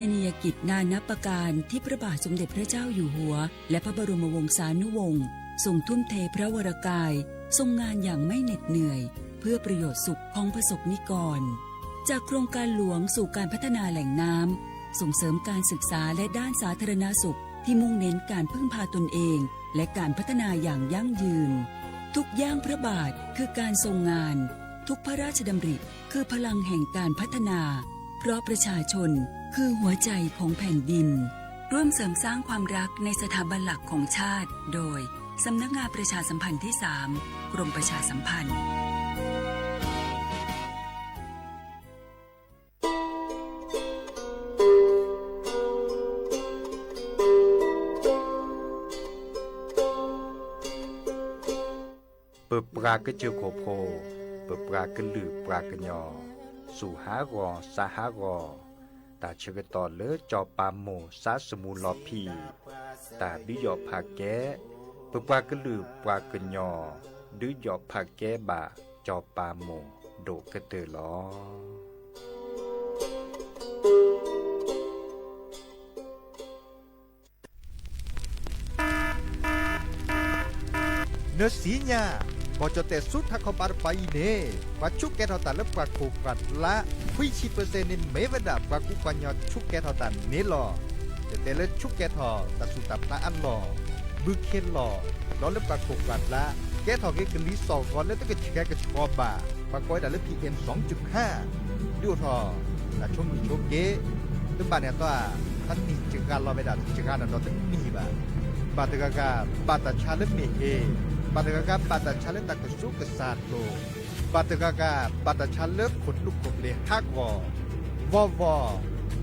กรณียกิจนานับประการที่พระบาทสมเด็จพระเจ้าอยู่หัวและพระบรมวงศานุวงศ์ทรงทุ่มเทพระวรกายทรงงานอย่างไม่เหน็ดเหนื่อย เพื่อประโยชน์สุขของประสบนิกร จากโครงการหลวงสู่การพัฒนาแหล่งน้ำ ส่งเสริมการศึกษาและด้านสาธารณสุขที่มุ่งเน้นการพึ่งพาตนเองและการพัฒนาอย่างยั่งยืน ทุกย่างพระบาทคือการทรงงาน ทุกพระราชดำริคือพลังแห่งการพัฒนา เพราะประชาชนคือหัวใจของแผ่นดิน ร่วมเสริมสร้างความรักในสถาบันหลักของชาติ โดย สำนักงานประชาสัมพันธ์ที่สาม กรมประชาสัมพันธ์ ပပှၤကစၢၢ်ခိၣ်ဖိ, ပပှၤကလုာ်ပှၤကညီ, စူၢ်ဟးဂီၤစးဟးဂီၤ, တၢ်ဆၢကတီၢ်လၢစီၤပၤမိၢ်စါစမူလီၤဖံး, တၢ်ဒုးယီၣ်ဖးကဲ, ပပှၤကလုာ်ပှၤကညီ, ဒုးယီၣ်ဖးကဲဘၣ်စီၤပၤမိၢ်ဒိၣ်ကတၢၢ်လီၤ. နစံညါ, ဘီၣ်ကၠီၣ်တဲၣ်ဆူထးခီပၤတပၤအံၤန့ၣ် ပှၤဆူးကဲထီၣ်တၢ်လၢပှၤခိၣ်ပှၤလါ ခွံဆံပၢၢ်စဲၣ်န့ၣ် မ့ၢ်ဝဲဒၣ်ပှၤကူပှၤကညီဆူးကဲထီၣ်တၢ်န့ၣ်လီၤ. တဲတဲလၢဆူးကဲထီၣ်တၢ်ဆူးတၢ်ဖျါအလီၢ်, ဘုခ့လီၢ်, ဒီးလၢပှၤခိၣ်ပှၤလါ ကဲထီၣ်က့ၤကလံၤစီၣ်ဂီၤလၢတကဆှဲကဆှီဘၣ်, ပှၤကိးဝဲဒၣ်လၢ PM စီၤကၠူၣ်ဟါ, ဒုးအိၣ်ထီၣ် တၢ်ဆိမိၣ်ဆိက့, တဘၣ်န့ၣ်အသီဧါ, တနံၣ်စှၤလီၤဝဲဒၣ်တစှၤဒီးတနံၣ်ဘၣ်. ဘၣ်တဂၤဂၤ ဘၣ်တၢ်ဆါလၢမ့ၢ်ဟ့ၣ်, ဘၣ်တဂၤဂၤ ဘၣ်တၢ်ဆါလၢတၢ်ကဆူးကစၢ်လိၤ, ဘၣ်တဂၤဂၤ ဘၣ်တၢ်ဆါလၢခိၣ်သူခိၣ်ဘျ့ဟးဂီၤ, ဝီဝီ,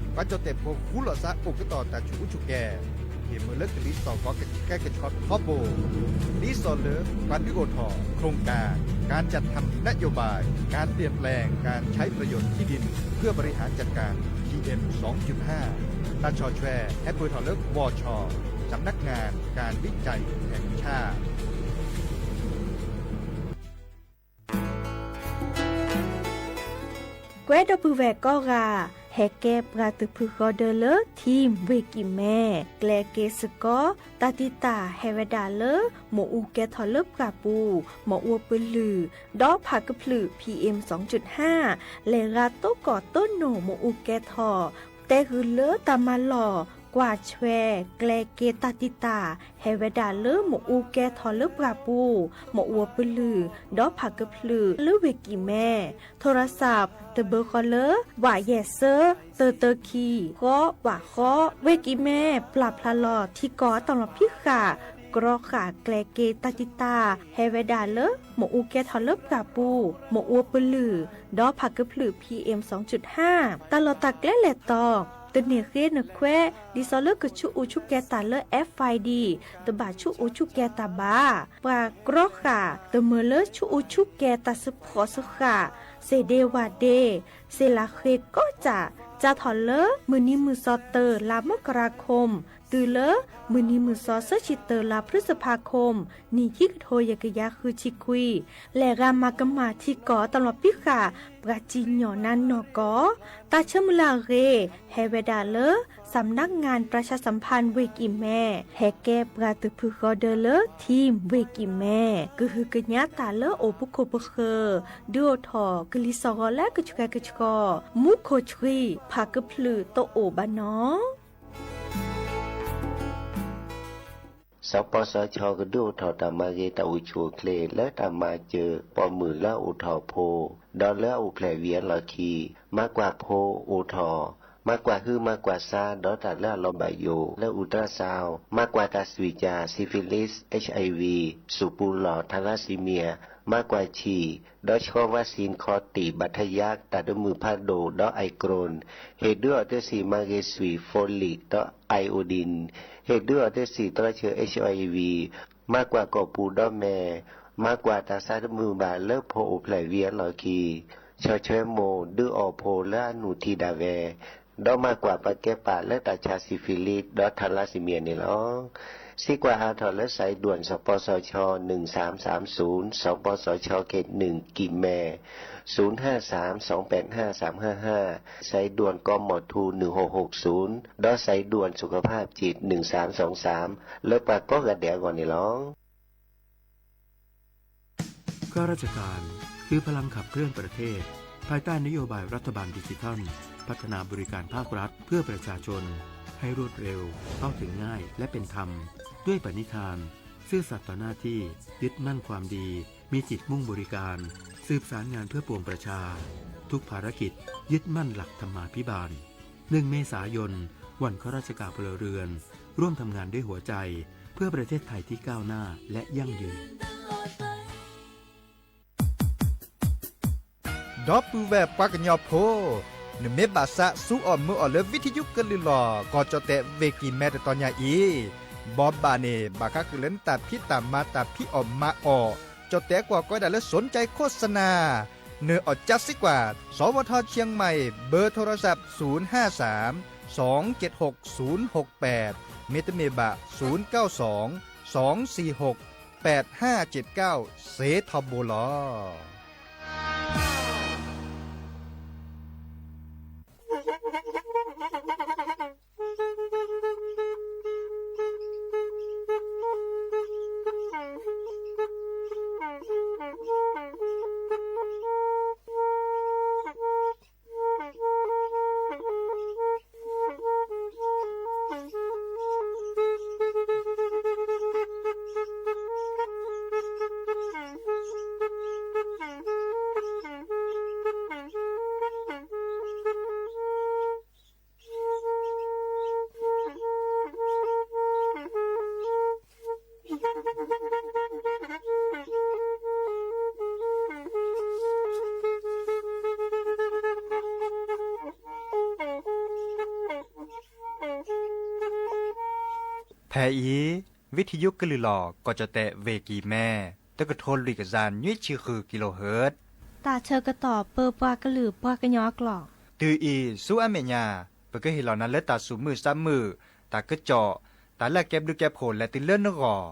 ပှၤကၠီၣ်တဲၣ်ဖိဃူလိာ်စါအိၣ်ကတီၢ်တၢ်ဆူးအူဆူးကဲ ဟ့ၣ်မုာ်လၢကလံၤစီၣ်ဂီၤကဆှဲကဆှီထီဘိ, ဒ်သိးလၢပှၤဒုးအိၣ်ထီၣ် โครงการ การจัดทำนโยบาย การเปลี่ยนแปลงการใช้ประโยชน์ที่ดินเพื่อบริหารจัดการ PM စီၤကၠူၣ်ဟါ, တၢ်ဆီၣ်ထွဲဟဲပၢၢ်ထီၣ်လၢ วช สำนักงานการวิจัยแห่งชาติ ကွဲးဒီပုၢ်ဝဲၢ်ကိးဂၤ, ဟဲကဲပှၤသုးဖုဃီဒၢလၢ ထံဝ့ၢ်ကံၢ်မဲ, ကျဲက့ၤစ့ၢ်ကီး တၢ်တံာ်တာ်ဟဲဝဲဒၣ်လၢ မ့ၣ်အူကဲထီၣ်လၢပှၢ်ပူၤ, မ့ၣ်အူပလုၢ်, ဒီးဖးကဖျုး PM စီၤကၠူၣ်ဟါ, လဲၤဂၤတိကိၢ်တိနိၣ်မ့ၣ်အူကဲထီၣ်, တဲဂုာ်လၢတၢ်မၤလီၢ် ကွၢ်ထွဲ ကျဲက့ၤတၢ်တံာ်တာ် ဟဲဝဲဒၣ်လၢမ့ၣ်အူကဲထီၣ်လၢပှၢ်ပူၤ, မ့ၣ်အူပလုၢ်, ဒီးဖးကဖျုးလၢဝ့ၢ်ကံၢ်မဲ, ထိရစး တဘၢဃီလၢ ဝးယဲၢ်ဆၢ တၢတၢခံ ဃီ ဝးဃီ, ဝ့ၢ်ကံၢ်မဲ ပျၢ်ဖျါလီၤထံကီၢ်အတၢ်လီၤဖံးဃာ် ကြီဃာ်ကျဲက့ၤတၢ်တံာ်တာ် ဟဲဝဲဒၣ်လၢ မ့ၣ်အူကဲထီၣ်လၢပှၢ်ပူၤ, မ့ၣ်အူပလုၢ်, ဒီးဖးကဖျုး PM စီၤကၠူၣ်ဟါ, တၢ်လီၢ်တၢ်ကျဲလဲၤတီၤ တန့ၢ်ဃ့နခွဲး ဒ်သိးလၢကဆူးအူဆူးကဲၤတၢ်လၢ FID တဘၣ်ဆူးအူဆူးကဲၤတၢ်ဘၣ်. ပှၤကြီဃာ် တမၢလၢဆူးအူဆူးကဲၤတၢ်စ့ဖှိၣ်စဃာ်, စ့ဒ့ဝၣ်ဒ့, စ့လးဃ့ကိးစၢ်, စးထီၣ်လၢမုၢ်နံၤမုၢ်သီတၢ လါမကရၤခိၣ် တုၤလၢမုၢ်နံၤမုၢ်သီဆၢဆံတၢ လါဖျုစဖါခိၣ် နံၣ်ခံကထိယဲၢ်ကယၤဃုဆံခွံ, လဲၤဂၤမၤကမၣ်ထံကီၢ်အတၢ်လီၤဖံးဃာ် ပှၤစံၣ်ညီၣ်နါနီၢ်ကီၢ်, တၢ်ဆၢမုၢ်လၢ်အဂ့ၢ် ဟဲဝဲဒၣ်လၢ စးမနးငၣ်ပြၢၡါစၣ်ဖၣ်ဝ့ၢ်ကံၢ်မဲ, ဟဲကဲပှၤသုးဖုဃီဒၢလၢထံဝ့ၢ်ကံၢ်မဲ, ကဟုကညးတၢ်လၢအိၣ်ပခိၣ်ပဃၢၤ, ဒုးအိၣ်ထီၣ်ကလံၤစီၣ်ဂီၤလၢကဆှဲကဆှီ, မူခိၣ်ဆှံ ဖးကဖျုးတအိၣ်ဘၣ်နီၤ. စီၤပီစီၤခၠီကဒုးအိၣ်ထီၣ်တၢ်မၤဂ့ၤတၢ်အိၣ်ဆူၣ်အိၣ်ချ့လၢတၢ်မၤစၢၤ ပိာ်မုၣ်လၢအအိၣ်ထီၣ်ဖိ, ဒီးလၢအအိၣ်ဖျဲၣ်ဝံၤအလီၢ်ခံ, မၤကွၢ်ဖိအိၣ်ထီၣ်, မၤကွၢ်ဟုမၤကွၢ်ဆါ ဒီးတၢ်လၢအလီၤဘၣ်ယိၣ်လၢ ultrasound, မၤကွၢ်တၢ်စွံၣ်ကၠၣ် syphilis, HIV, စူၣ်ပူၤလီၢ် thalassemia, မၤကွၢ်ဆံၣ်, ဒီးဆှီ vaccine ခီၣ်တံၢ် ဘၣ်ထယါ တၢ်တမုာ်ဖးဒိၣ် ဒီး iron, ဟ့ၣ်ဒုးအီၤတဆံးမၤဂ့ၤစွံၣ် folic ဒီး iodine, ဟ့ၣ်ဒုးအီၤတဆံးတြီဆၢ HIV, မၤကွၢ်ကိာ်ပူၤဒီးမဲာ်, မၤကွၢ်တၢ်ဆါတမုာ်ဘၣ်လၢဖိအိၣ်ဖျဲၣ်ဝံၤအလီၢ်ခံ, ဆီၣ်ထွဲမိၢ်ဒုးအီၣ်ဖိလၢအနုၢ်ထံဒၣ်ဝဲ, ဒီးမၤကွၢ်ပာ်ကဲပာ်လၢတၢ်ဆါ syphilis ဒီး thalassemia န့ၣ်လီၤ. စံးကွၢ်အါထီၣ်လၢ စဲးဒွဲၣ် စပစၢ် နွံသၢမ်သၢမ်သုး စပစၢ် နွံ ကံၢ်မဲၣ် သုၢ် ႁႃႈ သၢမ် သွင် ပၢၣ် ႁႃႈ သၢမ် ႁႃႈ ႁႃႈ, စဲးဒွဲၣ် ကီမီၣ်ထူၣ် နွံ ႁူၣ် ႁူၣ် သုၢ် ဒီး စဲးဒွဲၣ် သုးခၣ်ဖၣ် ၸိတ်ႉ နွံ သၢမ် သွင် သၢမ် လၢပှၤကိးဂၤဒဲးအဂီၢ်န့ၣ်လီၤ. ข้าราชการคือพลังขับเคลื่อนประเทศ ภายใต้นโยบายรัฐบาลดิจิทัล พัฒนาบริการภาครัฐเพื่อประชาชน ให้รวดเร็ว เข้าถึงง่าย และเป็นธรรม ด้วยปณิธาน ซื่อสัตย์ต่อหน้าที่ ยึดมั่นความดี มีจิตมุ่งบริการ สืบสารงานเพื่อปวงประชา ทุกภารกิจ ยึดมั่นหลักธรรมาภิบาล หนึ่ง เมษายน วันข้าราชการพลเรือน ร่วมทำงานด้วยหัวใจ เพื่อประเทศไทยที่ก้าวหน้าและยั่งยืน ဒီပုၢ်ဝဲၢ်ပှၤကညီဖိ, နမ့ၢ်ဘၣ်သးစူအီၣ်မုာ်အီၣ်လၢ ဝံထယုကလုၢ်လီၢ် ကီၢ်ကၠီၣ်တဲၣ် ဝ့ၢ်ကံၢ်မဲၣ် တတီၤညါအံၤ, ဘီဘၣ်န့ၣ် ဘၣ်ဃးဃုာ်လၢနတၢ်ဖံးတၢ်မၤ တၢ်ဖံးအီၣ်မၤအီၣ်, ကၠီၣ်တဲၣ်ကွၢ်ကီဒၣ်လၢ สนใจโฆษณา နၢၤအီၣ်ကၠါစ့ၢ်ကီး, สวท เชียงใหม่ เบอร์โทรศัพท์ ศูนย์ห้าสาม สองเจ็ดหก ศูนย์หกแปด မ့တမ့ၢ်ဘၣ် ศูนย์เก้าสอง สองสี่หก แปดห้าเจ็ดเก้า စ့ထီဘိလီၤ. ဖဲအံၤ ဝံထယုကလုၢ်လီၢ် ကီၢ်ကၠီၣ်တဲၣ် ဝ့ၢ်ကံၢ်မဲၣ် တကထိလွံၢ်ကယၤ နွံဆံဃု kilohertz တၢ်ဆၢကတီၢ်ပၢပှၤကလုာ်ပှၤကညီအကျိာ်, တုၤအံၤ ဆူအမဲာ်ညါ ပကဟ့ၣ်လီၤနၤလၢတၢ်သူၣ်မုာ်သးမုာ်, တၢ်ကစီၣ်, တၢ်လၢအကဲဘျုးကဲဖှိၣ်လဲၤတုၤလၢနဂီၢ်.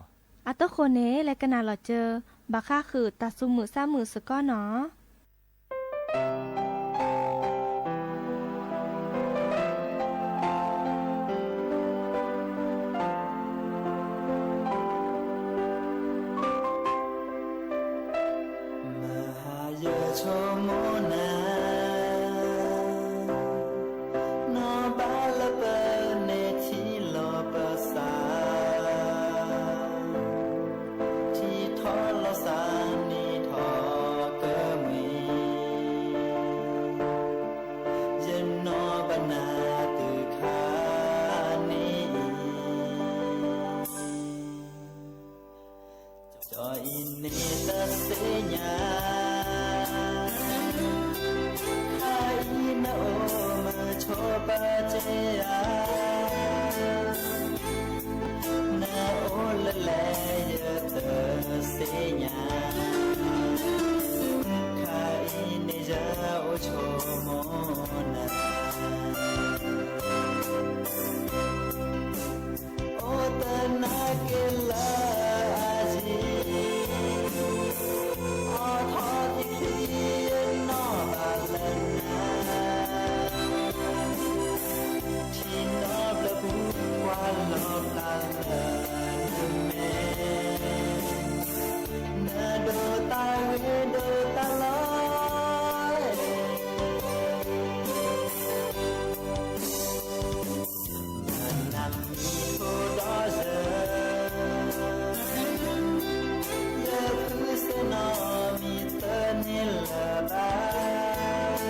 အတဃိန့ၣ် လဲၤကနၣ်လီၤစၢၤ ဘၣ်ဃးဃုာ်တၢ်သူၣ်မုာ်သးမုာ်စ့ၢ်ကီးနီၤ. မဟါယဆိကမိၣ်နၤ, နီၢ်ဘၣ်လၢပန့ၢ်ထံလီၤပသး, ထံထီၣ်လီၤသးနံၤထီၣ်ကမှံၤ, ယနီၢ်ဘၣ်နၤတုၤခါန့ၣ်အံၤ ကၠီအံၤန့ၣ်တသ့ၣ်ညါ, ခါအံၤနအိၣ်မုာ်ဆိးပာ်စ့ၢ်ဧါ, နအိၣ်လၢလဲၣ်ယတသ့ၣ်ညါ, ခါအံၤန့ၣ်ယအိၣ်ဆိကမိၣ်နၤ အိၣ်တနာ်က့ၤလၢအယံၤ, အိၣ်ထီၣ်တချုးယနီၢ်ဘၣ်လၢနၤ, ထံနီၢ်ဘျၢပူၤကွၢ်လီၤပျၢ်လၢနမဲာ်, နဒိးတၢ်ဂ့ၤဒိးတၢ်လီၤ နနၢ်မံၤထိဒီးယၤ, ယဖုစ့ၣ်နီၣ်မံၤသၢန့ၣ်လၢၤဘၣ်,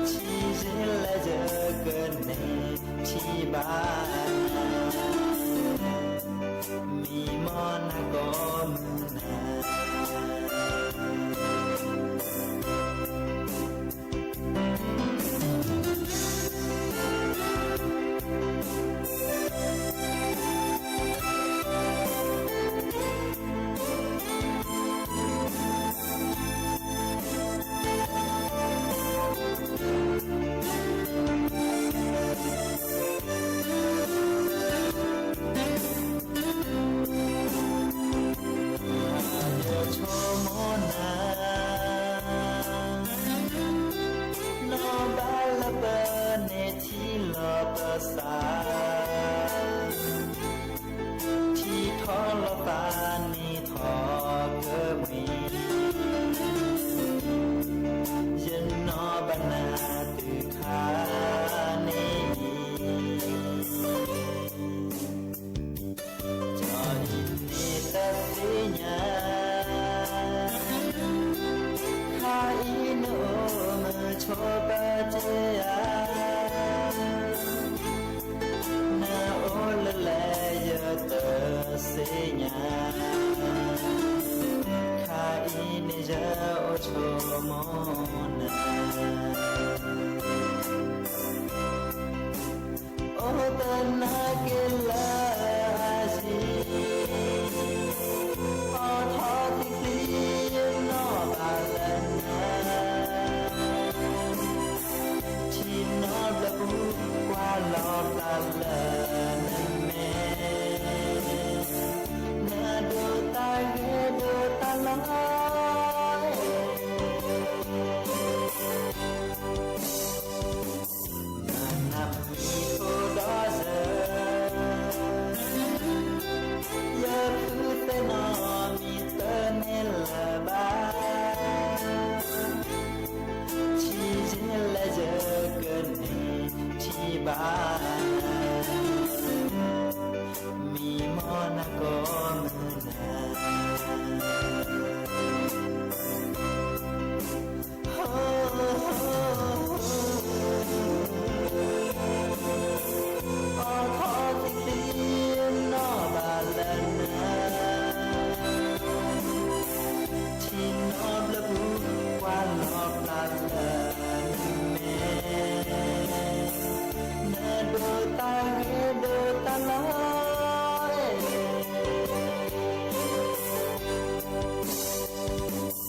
ထံယ့လၢယကန့ၢ်ထံၣ်ဘၣ်နၤ သး ထံထီၣ်လီၤသးန့ၣ်ထီၣ်ကမှံ ယနီၢ်ဘၣ်နၤတုၤခါန့ၣ်အံၤ ကၠီအံၤန့ၣ်တသ့ၣ်ညါ ခါအံၤနအိၣ်မုာ်ဆိးပၢၤတ့ၢ်ဧါ နအိၣ်လၢလဲၣ်ယတသ့ၣ်ညါ ခါအံၤန့ၣ်ယအိၣ်ဆိးမီနၤ အိၣ်သနာ်က့လၢအယံၤ အိၣ်ထီၣ်သံသံယနီၢ်ဘၣ်လၢနၤ ထံနီၢ်ဘျၢပူၤ ကွၢ်လီၤပျၢ်လၢနမဲာ် နဒိးတၢ်ဂ့ၤဒိးတၢ်လီၤ နနၢ်မံၤဖိဒီးစၢၤ ယဖုသ့ၣ်နီၣ်မံၤတန့ၢ်လၢၤဘၣ် ထံယ့လၢယကန့ၢ်ထံဘၣ်နၤ မံမီၢ်နၤကိးမုၢ်နၤ အိၣ်ထီၣ်သံသံနီၢ်ဘၣ်လၢနၤ ထံနီၢ်ဘျၢပူၤ ကွၢ်လီၤပျၢ်လၢနမဲာ် နဒိးတၢ်ဂ့ၤဒိးတၢ်လီၤ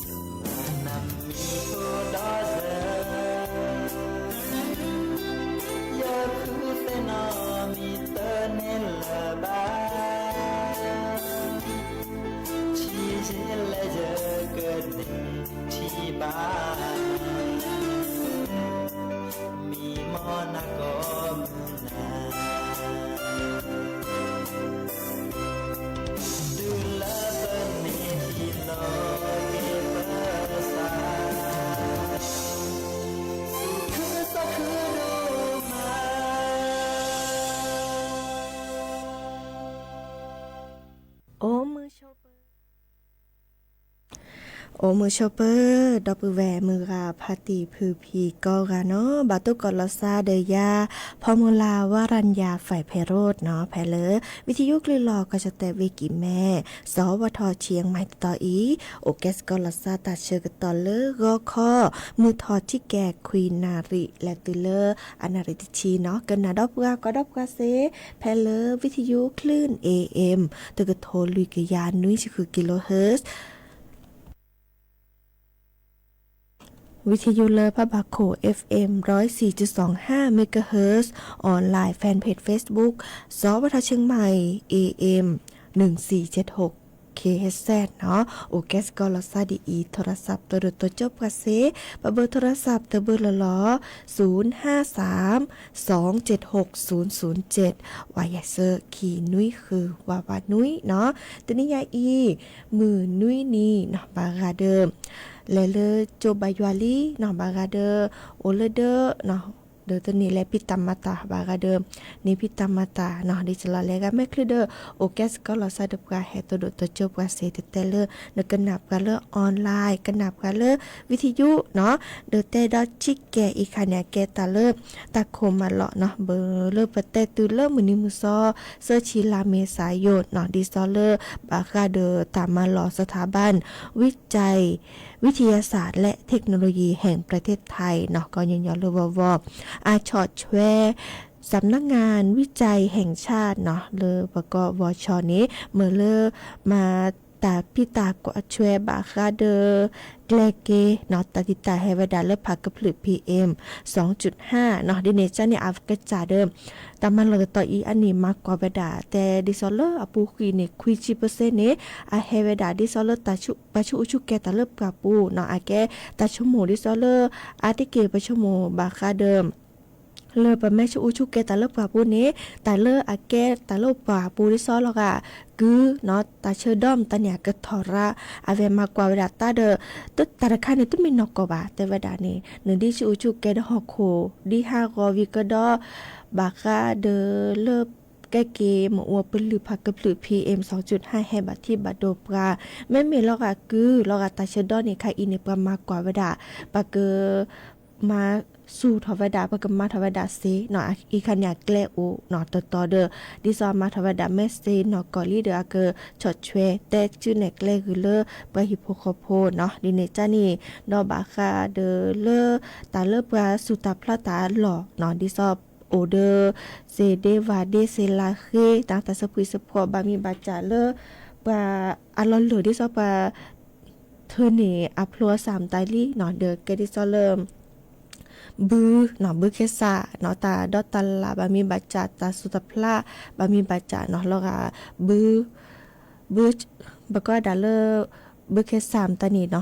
နနၢ်မံၤဖိဒီးစၢၤ ယဖုသ့ၣ်နီၣ်မံၤတန့ၢ်လၢၤဘၣ် ထံယ့လၢယကန့ၢ်ထံဘၣ် မံမီၢ်နၤကိးမုၢ်နၤ တုၤလၢပမ့ၢ်ထံၣ်လိာ်က့ၤပသး သူၣ်ခုသးခုဒိၣ်မး အိၣ်မုာ်ဆိးပၢၤ အိၣ်မုာ်ဆိးပၢၤ ဒီပုၢ်ဝဲၢ်မုၢ်ဂၤဖါတံၢ်ဖုဖံကိးဂၤနီၤ ဘၣ်တိၢ်ကီးလီၤစၢ်ဒီးယၤ ဖီမူလၢ်ဝါရၤညါ ဖဲဖဲရိးနီၤ ဖဲလၢ ဝံထယုကလုၢ်လီၤကီၢ်ကၠီၣ်တဲၣ်ဝ့ၢ်ကံၢ်မဲ စီၤဝါထီၣ်ဆံးယဲၢ်မံၤတတီၤအံၤ အိၣ်ကဲစ့ၢ်ကီးလီၤစၢ်တၢ်ဆၢကတီၢ်လၢဂီၤခီ မုၢ်ထီၣ်ထံကဲးခွံနၣ်ရံၣ် လဲၤတုၤလၢအနၣ်ရံၣ်တဆံနီၤ ကနၣ်ဒီးပှၤ ကီးဒီးပှၤစ့ ဖဲလၢဝံထယုကလုၢ် A M တကထိလွံၢ်ကယၤနွံဆံဃု kilohertz ဝံထယုလၢဖးဘၣ်ခိၣ် F M ร้อยสี่จุดสองห้า megahertz online fanpage Facebook စီၤဝါထီၣ်ဆံးယဲၢ်မံၤ A M หนึ่งสี่เจ็ดหก K H Z နီၤ အိၣ်ကဲစ့ၢ်ကီးလီၤစၢ်ဒ်အံၤ โทรศัพท์ တဒိၣ်တိစၢၤပှၤစ့ ပဘၢ โทรศัพท์ တဘၢလီၤလီၤ ศูนย์ห้าสาม สองเจ็ดหก ศูนย์ศูนย์เจ็ด ဝါယဲၢ်ဆၢ ခံနွံဃု ဝးဝးနွံနီၤ တနံၤညါအံၤ မုၢ်နွံနံၤနီၤ ဘၣ်ဃးဒီး လဲၤလၢကၠိဘၣ်ယွၤလံနီၤ ဘၣ်ဃးဒီး အိၣ်လၢဒၢးနီၤ ဒီးတနံၤလဲၤဖံးတၢ်မၤတၢ် ဘၣ်ဃးဒီး န့ၢ်ဖံးတၢ်မၤတၢ်နီၤ ဒ်သိးလီၤလဲၤဂၤမဲာ်ချံဒီး အိၣ်ကဲစ့ၢ်ကီးလီၤစၢ်ဒီးပှၤ ဟဲတဒိၣ်တိစၢၤပှၤစ့ တတဲလၢ နကနၣ်ပှၤလၢ online ကနၣ်ပှၤလၢ ဝံထယုနီၤ ဒီးတဲဒီးထံကဲအံၤခါန့ၣ် အကဲတၢ်လၢ တၢ်ခိၣ်မၤလီၢ်နီၤ ဘၣ်လၢပတဲတုၤလၢမုၢ်နံၤမုၢ်သီ သၢဆံလါမ့ၤသၣ်ယိၤနီၤ ဒ်သိးလၢ ဘၣ်ဃးဒီးတၢ်မၤလီၢ် สถาบันวิจัย วิทยาศาสตร์และเทคโนโลยีแห่งประเทศไทยနီၤ ကညီညီလၢဝီဝီ အဆီၣ်ထွဲ สำนักงานวิจัยแห่งชาติနီၤ လၢပကိး ဝီၤဆီၣ် န့ၣ် မ့ၢ်လၢ မၤတၢ်ဖံးတၢ်ကွၢ်ထွဲဘၣ်ဃးဒီး ကျဲက့နီၤ တၢ်တံာ်တာ်ဟဲဝဲဒၣ်လၢဖးကဖျၢၣ် P M သွင်จุดห้าနီၤ ဒ်န့ၣ် ကန့ၣ် အကစၢ်ဒီး တၢ်မၤလီၢ်တတီၤအံၤ အန့ၣ်မၤကွၢ်ဝဲဒၣ် တဲဒ်သိးလၢအပူၤကွံာ်န့ၣ် ခွံဆံပၢၢ်ဆ့ၣ်န့ၣ် အဟဲဝဲဒၣ်ဒ်သိးလၢ ပှၤဆူၣ်အူဆူၣ်ကဲတၢ်လၢပှၤပူၤနီၤ အကဲတၢ်ဆိကမိၣ်ဒ်သိးလၢ အါတက့ၢ်ပဆိကမိၣ်ဘၣ်ဃးဒီး လၢပမ့ၢ်ဆူၣ်အူဆူၣ်ကဲတၢ်လၢပှၢ်ပူၤန့ၣ် တၢ်လၢအကဲတၢ်လၢပှၢ်ပူၤဒ်သိးလီၤဂာ် ကုၢ်နီၤ တၢ်ဆၢဒီမတၤန့ၣ် အကထီၣ်ရၣ် အဝဲမၤကွၢ်ဝဲဒၣ်တၢ်ဒီး တၢ်တခါန့ၣ် တမ့ၢ်နီၢ်ကီၢ်ဘၣ် တဲဝဲဒၣ်န့ၣ် နဒ်ဆူၣ်အူဆူၣ်ကဲဒီးဟီၣ်ခိၣ် ဒ်ဟးဂီၤဝံၤကဒီး ဘၣ်ဃးဒီးလၢ ကဲက့ၤမ့ၣ်အူပလုၢ်ဖးကဖျၢၣ် PM စးကၠုၣ်ဟါ ဟဲဘၣ်ထံဘၣ်ဒိပှၤ မ့မ့ၢ်လီၤဂာ်ကုၢ် လီၤဂာ်တၢ်ဆၢဒီန့ၣ်ခါအံၤန့ၣ် ပှၤမၤကွၢ်ဝဲဒၣ် ပက မၤစူၢ်ထီၣ်ဝဲဒၣ် ပကမၤထီၣ်ဝဲဒၣ်စ့နီၤ အံၤခါန့ၣ် အကျဲအိၣ်နီၤ တတီၤဒီး ဒ်သိးအမၤထီၣ်ဝဲဒၣ် မ့ၢ်စ့နီၢ်ကီၢ်လံဒီး အကဆီၣ်ထွဲတဲစုနဲၣ်ကျဲဂုၤလၢ ပှၤဟံၣ်ဖိဃီဖိနီၤ ဒ်န့ၣ်ကန့ၣ် ဒီးဘၣ်ဃးဒီးလၢ တၢ်လၢပှၤစူၢ်တၢ်ဖျးတၢ်အလီၢ်နီၤ ဒ်သိး အိၣ်ဒီး စ့ဒ့ဝၢ်ဒ့ စ့လၤဃ့ တၢ် တၢ်သးစၢဖှံသးဖှီၣ် ဘၣ်မံၤဘၣ်စၢ်လၢ ပှၤအလီၢ်လၢာ် ဒ်သိးပှၤ ထၢန့ၢ်အဖျိအစၢ်မတၤလံနီၤ ဒီးကဲဒ်သိးလၢ ဘု ဘုခ့စၢ်နီၤ တၢ်ဒီတၢ်လၢ် ဘၣ်မံၤဘၣ်စၢ် တၢ်စူၢ်တၢ်ဖျး ဘၣ်မံၤဘၣ်စၢ်နီၤ လီၤဂာ် ဘု ဘု ပကိးဒၣ်လၢ ဘုခ့စၢ်မတၤန့ၣ်နီၤ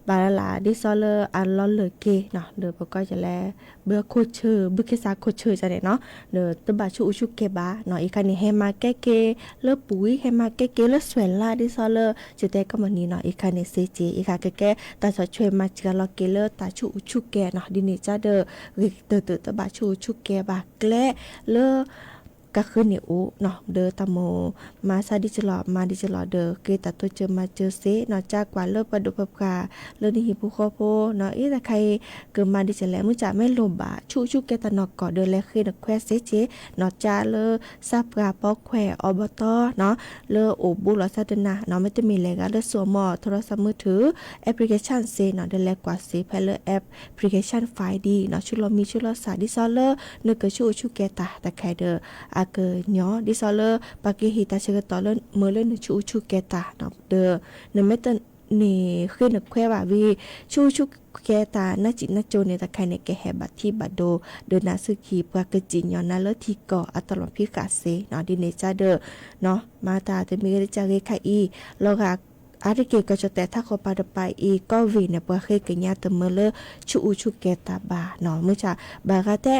ဘၣ်လၢ်လၢ် ဒ်သိးလၢအလီၢ်လၢာ်က့ၤနီၤ ဒီးပကိးကလဲၣ် ဘုခိၣ်ဆၢ ဘုခ့စၢ်ခိၣ်ဆၢန့ၣ်နီၤ ဒီးတဘၣ်ဆူၣ်အူဆူၣ်ကဲဘၣ်နီၤ အံၤခါန့ၣ် ဟဲမၤကဲက့ၤလၢပူၤဝံၤ ဟဲမၤကဲက့ၤလၢစွဲၣ်လါ ဒ်သိးလၢ ကတဲကီမနံၤနီၤ အံၤခါန့ၣ်စ့က့ၤ အံၤခါကကဲ တၢ်ဆီၣ်ထွဲမၤစှၤလီၤက့ၤလၢတၢ်ဆူၣ်အူဆူၣ်ကဲနီၤ ဒ်န့ၣ်ကဒီး ဂ့ၤကတၢၢ်တဘၣ်ဆူၣ်အူဆူၣ်ကဲဘၣ်ကျဲလၢ ကဃုန့ၣ်အိၣ်နီၤ ဒီးတၢ်မိၣ်မၤစၢ်ဒ်ကလီၤ မၤဒ်ကလီၤဒီး က့ၤတၢ်တိစၢၤမၤစၢၤစ့နီၤ ကကွၢ်လၢပှၤဒိၣ်ပပှၢ် လၢနဟံၣ်ဖိဃီဖိနီၤ အံၤတခါအံၤ ကမၤဒ်ကလဲၣ် မုၢ်ကၢ်မ့ၢ်လိၣ်ဘၣ် ဆူၣ်အူဆူၣ်ကဲတၢ်နီၢ်ကီၢ်ဒီး လဲၤဃ့နခွဲးစ့က့ၤနီၤ ကၢ်လၢ စၢ်ပှၢ်ပီခွဲး အီဘတီနီၤ လၢအိၣ်ဘူးလီၤဆၢတနၤနီၤ မ့တမ့ၢ်လဲၤဂၤလၢစိအမီၤ ထရီစၢ်မုၢ်ထု application စ့နီၤ ဒီးလဲၤကွၢ်စ့ဖဲလၢ application file ဒ်နီၤ ဆူၣ်လီၤမံဆူၣ်လီၤစၢ် ဒ်သိးလၢ နကဆူၣ်အူဆူၣ်ကဲတၢ်တခါဒီး အကညီ ဒ်သိးလၢ ပှၤကဟ့ၣ်တၢ်ဆၢကတီၢ်လၢ မ့ၢ်လၢနဆူၣ်အူဆူၣ်ကဲတၢ်နီၤ ဒီး နမ့ၢ်တန့ၢ်ဃ့နခွဲးဘၣ်ဝံၤ ဆူၣ်အူဆူၣ်ကဲတၢ်နၢ်စံၣ်နၢ်ကၠိန့ၣ်တခါန့ၣ် ကဟဲဘၣ်ထံဘၣ်ဒိ ဒီးနၤဆူၣ်ခံ ပှၤကစံၣ်ညီၣ်နၤလၢထံကီၢ်အတၢ်လီၢ်ဖံးဃာ်စ့နီၤ ဒ်န့ၣ်ကဒီး မၤတၢ်တမံၤဂ့ၤတကးဂ့ၤခါအံၤ လီၤဂာ် အါတက့ၢ်ကီၢ်ကၠီၣ်တဲၣ်ထးခီပၤတပၤအံၤ ကီၢ်ဝ့ၢ်န့ၣ် ပှၤဃ့ကညးတမၢလၢ ဆူၣ်အူဆူၣ်ကဲတၢ်ဘၣ်နီၤ မုၢ်ဆါ ဘၣ်ဂၤတဲ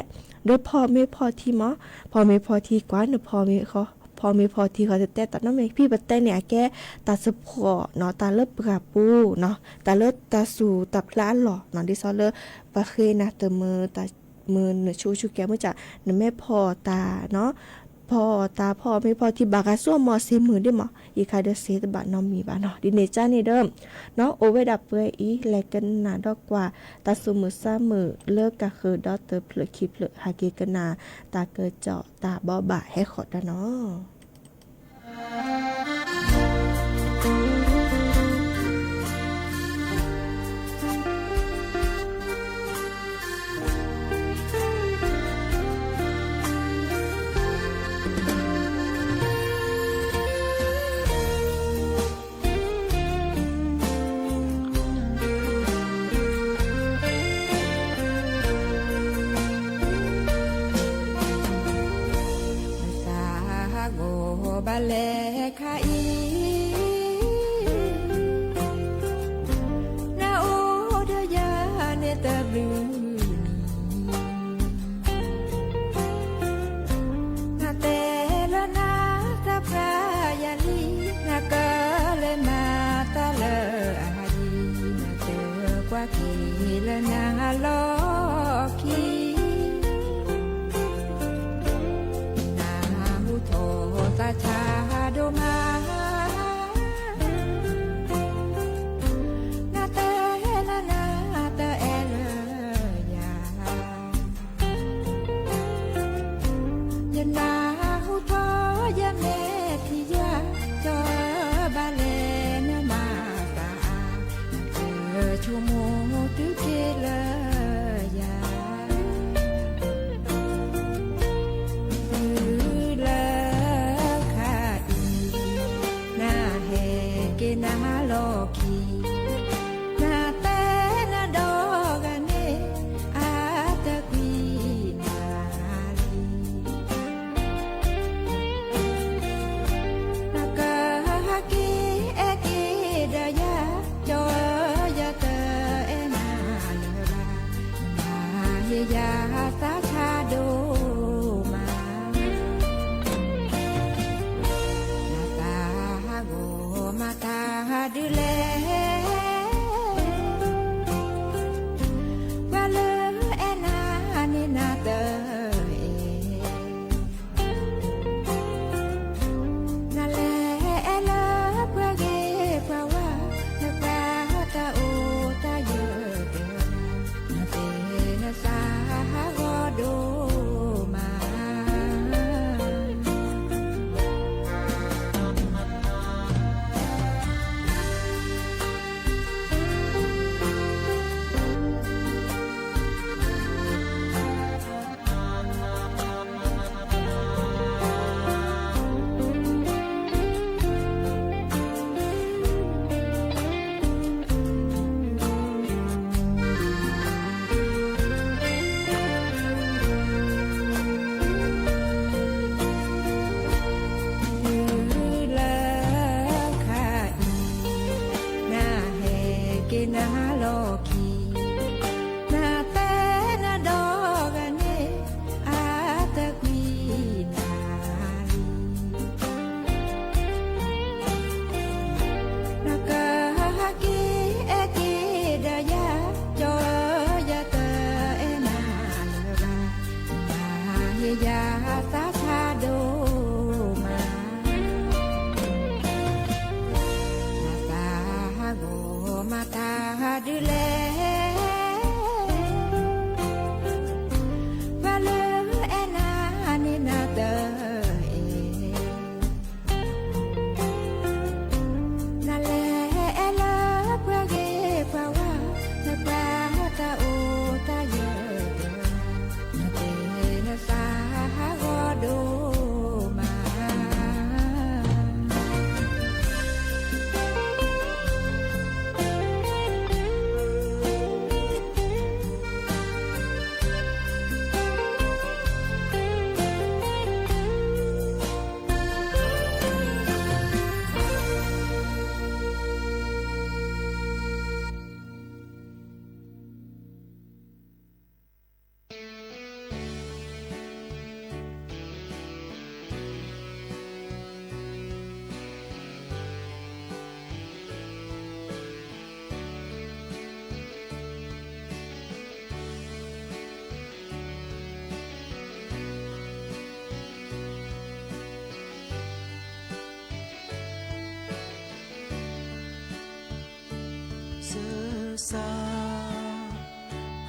ဒီးဖီမ့ၢ်ဖီထံမး ဖီမ့ၢ်ဖီထံကွၢ်နဖီမ့ၢ်ဃီ ဖီမ့ၢ်ဖီထံဃီတတဲတၢ်နီတမံၤ ဖံပတဲန့ၣ် အကဲတၢ်စပှီၣ်နီၤ တၢ်လၢပှၢ်ပူၤနီၤ တၢ်လၢတၢ်စူၢ်တၢ်ဖျးအလီၢ်နီၤ ဒ်သိးလၢ ပှၤဃ့နၤတမၢ တၢ်မၢနဆူၣ်အူဆူၣ်ကဲ မုၢ်ဆါ နမ့ၢ်ဖီတၢ်နီၤ ဖီတၢ် ဖီမ့ၢ်ဖီထံ ဘၣ်ဂၤစိအမီၤစ့မုၢ်ဒ်မး ယခါဒီးစ့တဘၣ်နီတမံၤဘၣ်နီၤ ဒ်န့ၣ်ကန့ၣ်ဒီး နီၤ အိၣ်ဝဲဒၣ်ပှဲၤအံၤ လဲၤကနၣ်ဒီးကွၢ် တၢ်သူၣ်မုာ်သးမုာ်လၢကဃုာ်ဒီးတဖျၢၣ်ခံဖျၢၣ် ဟးက့ၤကနၣ် တၢ်ကစီၣ်တၢ်ဘိးဘၣ်ဟဲဃီၤဒီးနီၤ သးဟးဂီၤဘၣ်လဲၣ်ခါအံၤ နအိၣ်ဒီးယၤန့ၣ်တဘျုးနံၤ နတဲလၢနသးပှၢ်ယၤလံ နကလဲၤမၤတၢ်လၢအဟးယံၤ နတဲကွၢ်က့ၤလၢနလီၢ်ခံ နဟူထီၣ်သးဆါဒိၣ်မး နတဲလၢနတအဲၣ်လၢယၤ ယနၢ်ဟူထီၣ်ယမဲာ်ထံယၤ ကၠီဘၣ်လဲၣ်နမၤသး နဆိကမိၣ်တုၤက့ၤလၢယၤ တုၤလၢခါအံၤ နဟဲက့ၤနလီၢ်ခံ နတဲနဒီဂၤန့ၣ် အတကွံနၤလံ နကဟဲက့ၤအဲၣ်က့ၤဒီးယၤ ကၠီဧၢ ယတအဲၣ်နၤလၢၤဘၣ် ယသးဆါဒိၣ်မး, နသးဂီၤမၤတၢ်ဒုးလဲၣ်, ပှၤလၢအဲၣ်နၤန့ၣ်နၤတအဲၣ် နလဲၤအဲၣ်လၢပှၤဂ့ၤပှၤဝါ, နပှၤတၢ်အိၣ်တၢ်ယၢၤတဂၤ, နသးဂီၤဒိၣ်မး. စၢၤစၢ်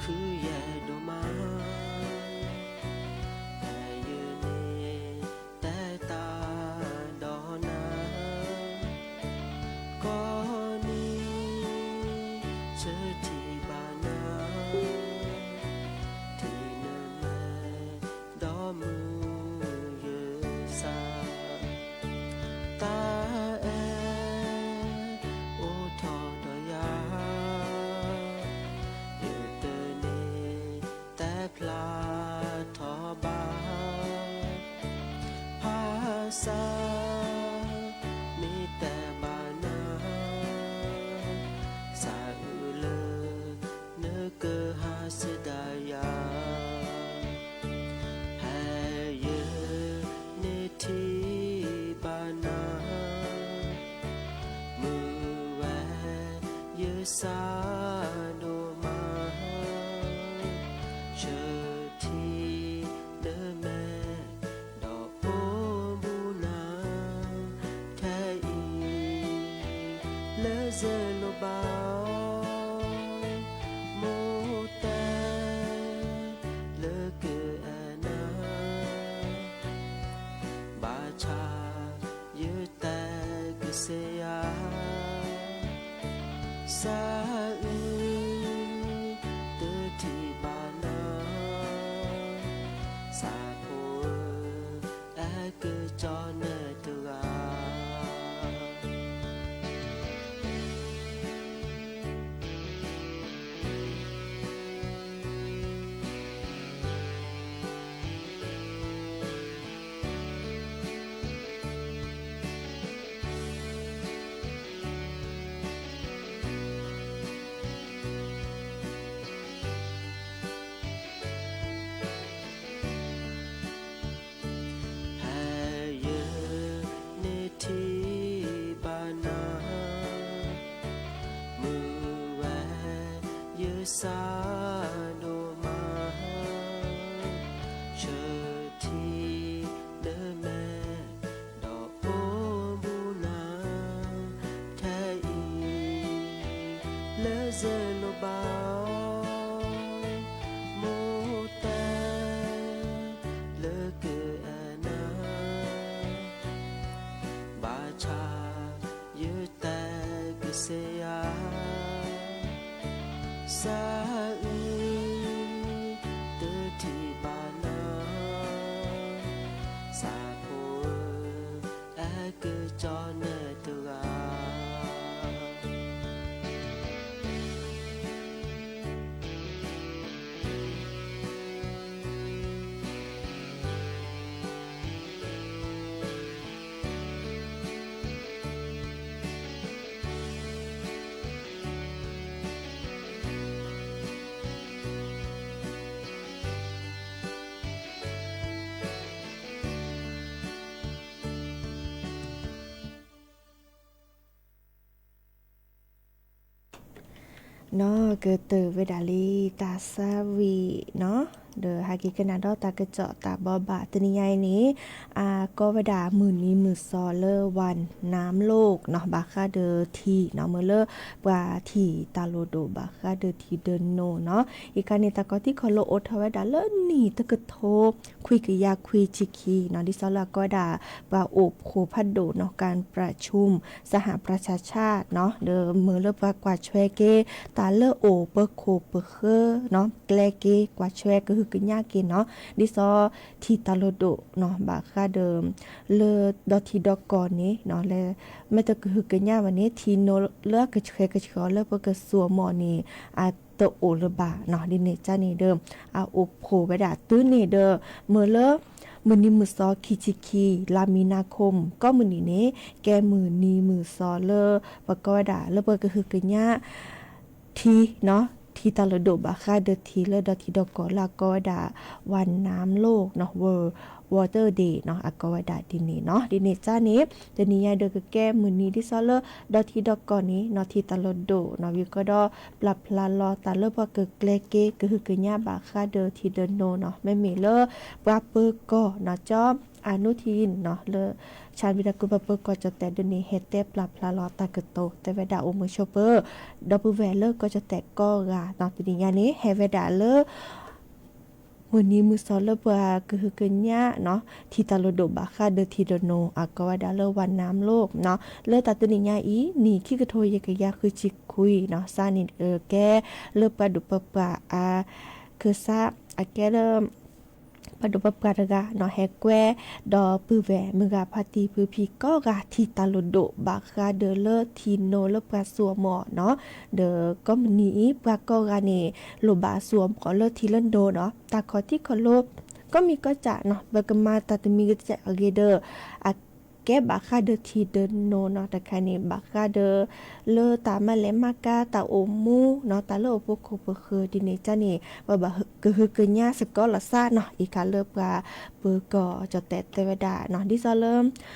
ခုယဲၢ်ဒိၣ်မး, ဖဲယန့ၣ်တဲတၢ်ဒီးနၤ, ကိးနံၤ ဆၢထံၣ်ဘၣ်နၤ, ထံၣ်နမဲာ် ဒီးမုၢ်ယဲၢ်စၢ်, တၢ်အဲၣ်အိၣ်ထီၣ်ဒီးယၤ, ယတန့ၢ်တဲဖျါထီၣ်ဘၣ်, ဖးစၢ် မ့ၢ်တဲဘၣ်နၤ, စးအုးလၢ နကဟးစ့ၢ်ဒၣ်ယၤ, ဖဲယန့ၣ်ထံၣ်ဘၣ်နၤ, မုာ်ဝဲယစၢ်ဒိၣ်မး, ဆၢထံၣ်နမဲာ် ဒီးအိၣ်ဘူးနၤ ထဲအံၤ လၢယလိၣ်ဘၣ်အီၤ, မိၢ်တဲ လၢကအဲၣ်နၤ, ဘၣ်ဆၣ် ယတဲကစၢ်ယွၤ, စးအုး တထံၣ်ဘၣ်နၤ, စးဖိဧၢ အဲၣ်ကစၢ်နၤတဂၤ. ဖဲယန့ၣ်ထံၣ်ဘၣ်နၤ, မုာ်ဝဲ ယစၢ်ဒိၣ်မး, ဆၢထံၣ်နမဲာ် ဒီးအိၣ်ဘူးနၤ ထဲအံၤ လၢယလိၣ်ဘၣ်အီၤ, မိၢ်တဲ လၢကအဲၣ်နၤ, ဘၣ်ဆၣ် ယတဲကစၢ်ယွၤ, စးအုး တထံၣ်ဘၣ်နၤ, စးဖိဧၢ အဲၣ်ကစၢ်နၤတဂၤ. နီၢ်ကတၢၢ်ဝဲဒၣ်လံ တၢ်ဆါဝံၤနီၤ ဒီးဟဲက့ၤကနၣ်ဒီးတၢ်ကစီၣ်တၢ်ဘိးဘၣ်တနံၤညါအံၤန့ၣ် အကိးဝဲဒၣ်မုၢ်နံၤမုၢ်သီလၢ ဝၤနါလိၣ်နီၤ ဘၣ်ဃးဒီးထံနီၤ မ့ၢ်လၢပှၤထံၣ်တၢ်လိၣ်ဒိၣ်ဘၣ်ဃးဒီးထံဒၢနိနီၤ. အံၤခါန့ၣ် တၢ်ကီၢ်ထံခီၣ်လိၣ်အိၣ်ထီၣ်ဝဲဒၣ်လၢနံၣ်တကထိခွံကယၤခွံဆံခံနီၤ ဒ်သိးလၢအကိးဝဲဒၣ် ပှၤအိၣ်ဖှိၣ်ဖးဒိၣ်နီၤ การประชุมสหประชาชาติနီၤ ဒီးမ့ၢ်လၢပှၤကွၢ်ဆွဲက့ၤ တၢ်လၢအိၣ်ပၢခိၣ်ပဃၢၤနီၤ ကျဲက့ၤ ကွၢ်ဆွဲကဟုကညးက့ၤနီၤ ဒ်သိးထံတၢ်လိၣ်ဒိၣ်နီၤ ဘၣ်ဃးဒီး လၢဒီထံဒီကီၢ်န့ၣ်နီၤ လၢ မ့ၢ်တကဟုကညးဘၣ်န့ၣ် ထံနိလၢအကဆှဲကဆှီလၢပကသူၣ်အီၤမီၢ်န့ၣ် အတအိၣ်လၢၤဘၣ်နီၤ ဒ်န့ၣ်ကန့ၣ်ဒီး အအိၣ်ဖှိၣ်ဝဲဒၣ်တုၤန့ၣ်ဒီး မ့ၢ်လၢ မုၢ်နံၤမုၢ်သီခံဆံခံ လါမံၤနါခိၣ် ကိးမုၢ်နံၤန့ၣ် ကဲမုၢ်နံၤမုၢ်သီလၢ ပကိးဝဲဒၣ်လၢပကဟုကညး ထံနီၤ ထံတၢ်လိၣ်ဒိၣ်ဘၣ်ဃးဒီးထံလၢဒီထံဒီကီၢ်လၢအကိးဝဲဒၣ် ဝၤနါလိၣ်နီၤ World Water Dayနီၤ အကိးဝဲဒၣ်ဒ်န့ၣ်နီၤ ဒ်န့ၣ်ကန့ၣ် တနံၤညါဒီးကကဲမုၢ်နံၤဒ်သိးလၢ ဒီထံဒီကီၢ်န့ၣ်နီၤ ထံတၢ်လိၣ်ဒိၣ်နီၤ ဝံၤကဒီး ပျၢ်ဖျါလီၤတၢ်လၢပှၤကကျဲက့ၤ ကဟုကညးဘၣ်ဃးဒီးထံဒၢနိနီၤ မ့မ့ၢ်လၢ ပှၤပၢၤကီၢ်နီၤ ကၠီ အနူထံနီၤ လၢ ဆၣ်ဝံၤဒီးကပၢၤကီၢ်ကၠီၣ်တဲၣ်ဒ်န့ၣ် ဟဲတဲပျၢ်ဖျါလီၤတၢ်ကတိၤ တဲဝဲဒၣ်အိၣ်မုာ်ဆိးပၢၤ ဒီပုၢ်ဝဲၢ်လၢကီၢ်ကၠီၣ်တဲၣ်ကိးဂၤနီၤ တနံၤညါန့ၣ် ဟဲဝဲဒၣ်လၢ မုၢ်နံၤမုၢ်သီလၢပှၤကဟုကညးနီၤ ထံတၢ်လိၣ်ဒိၣ်ဘၣ်ဃးဒီးထံဒၢနိ အကိးဝဲဒၣ်လၢဝၤနါလိၣ်နီၤ လၢတၢ်တနံၤညါအံၤ နံၣ်ခံကထိယဲၢ်ကယၤဃုဆံခွံနီၤ စးန့ၣ်ကဲလၢပှၤဒိၣ်ပပှၢ်အ ခၢၣ်စး အကဲလၢ ပှၤဒိၣ်ပပှၢ်တဂၤနီၤ ဟဲကွဲ ဒီးပုၢ်ဝဲၢ်မုၢ်ဂၤဖါတံၢ်ဖုဖံကိးဂၤ ထံတၢ်လိၣ်ဒိၣ်ဘၣ်ဃးဒီးလၢထံနိလၢပှၤသူၣ်အီၤမီၢ်နီၤ ဒီးကိးမုၢ်နံၤအံၤ ပှၤကိးဂၤန့ၣ် လိၣ်ဘၣ်သူၣ်အီၤမီၢ်လၢထံလၢနိနီၤ တၢ်ခီၣ်ထံခီၣ်လိၣ် ကိးမံၤကိးကၠးနီၤ ပကမၤတၢ်တမံၤကတၢၢ်အဂ့ၤဒီး အကဲဘၣ်ဃးဒီးထံဒၢနိနီၤ တခါန့ၣ် ဘၣ်ဃးဒီး လၢတၢ်မၤလဲၤမၤကၤ တၢ်အိၣ်မူနီၤ တၢ်လၢအိၣ်ပၢၤခိၣ်ပဃၢၤဒ်န့ၣ်ကန့ၣ် ပဘၣ်ကဟုကညးစ့ၢ်ကီးလီၤသးနီၤ အံၤခါလၢပှၤပၢၤကီၢ်ကၠီၣ်တဲၣ်တဲဝဲဒၣ်နီၤ ဒ်သိးလၢ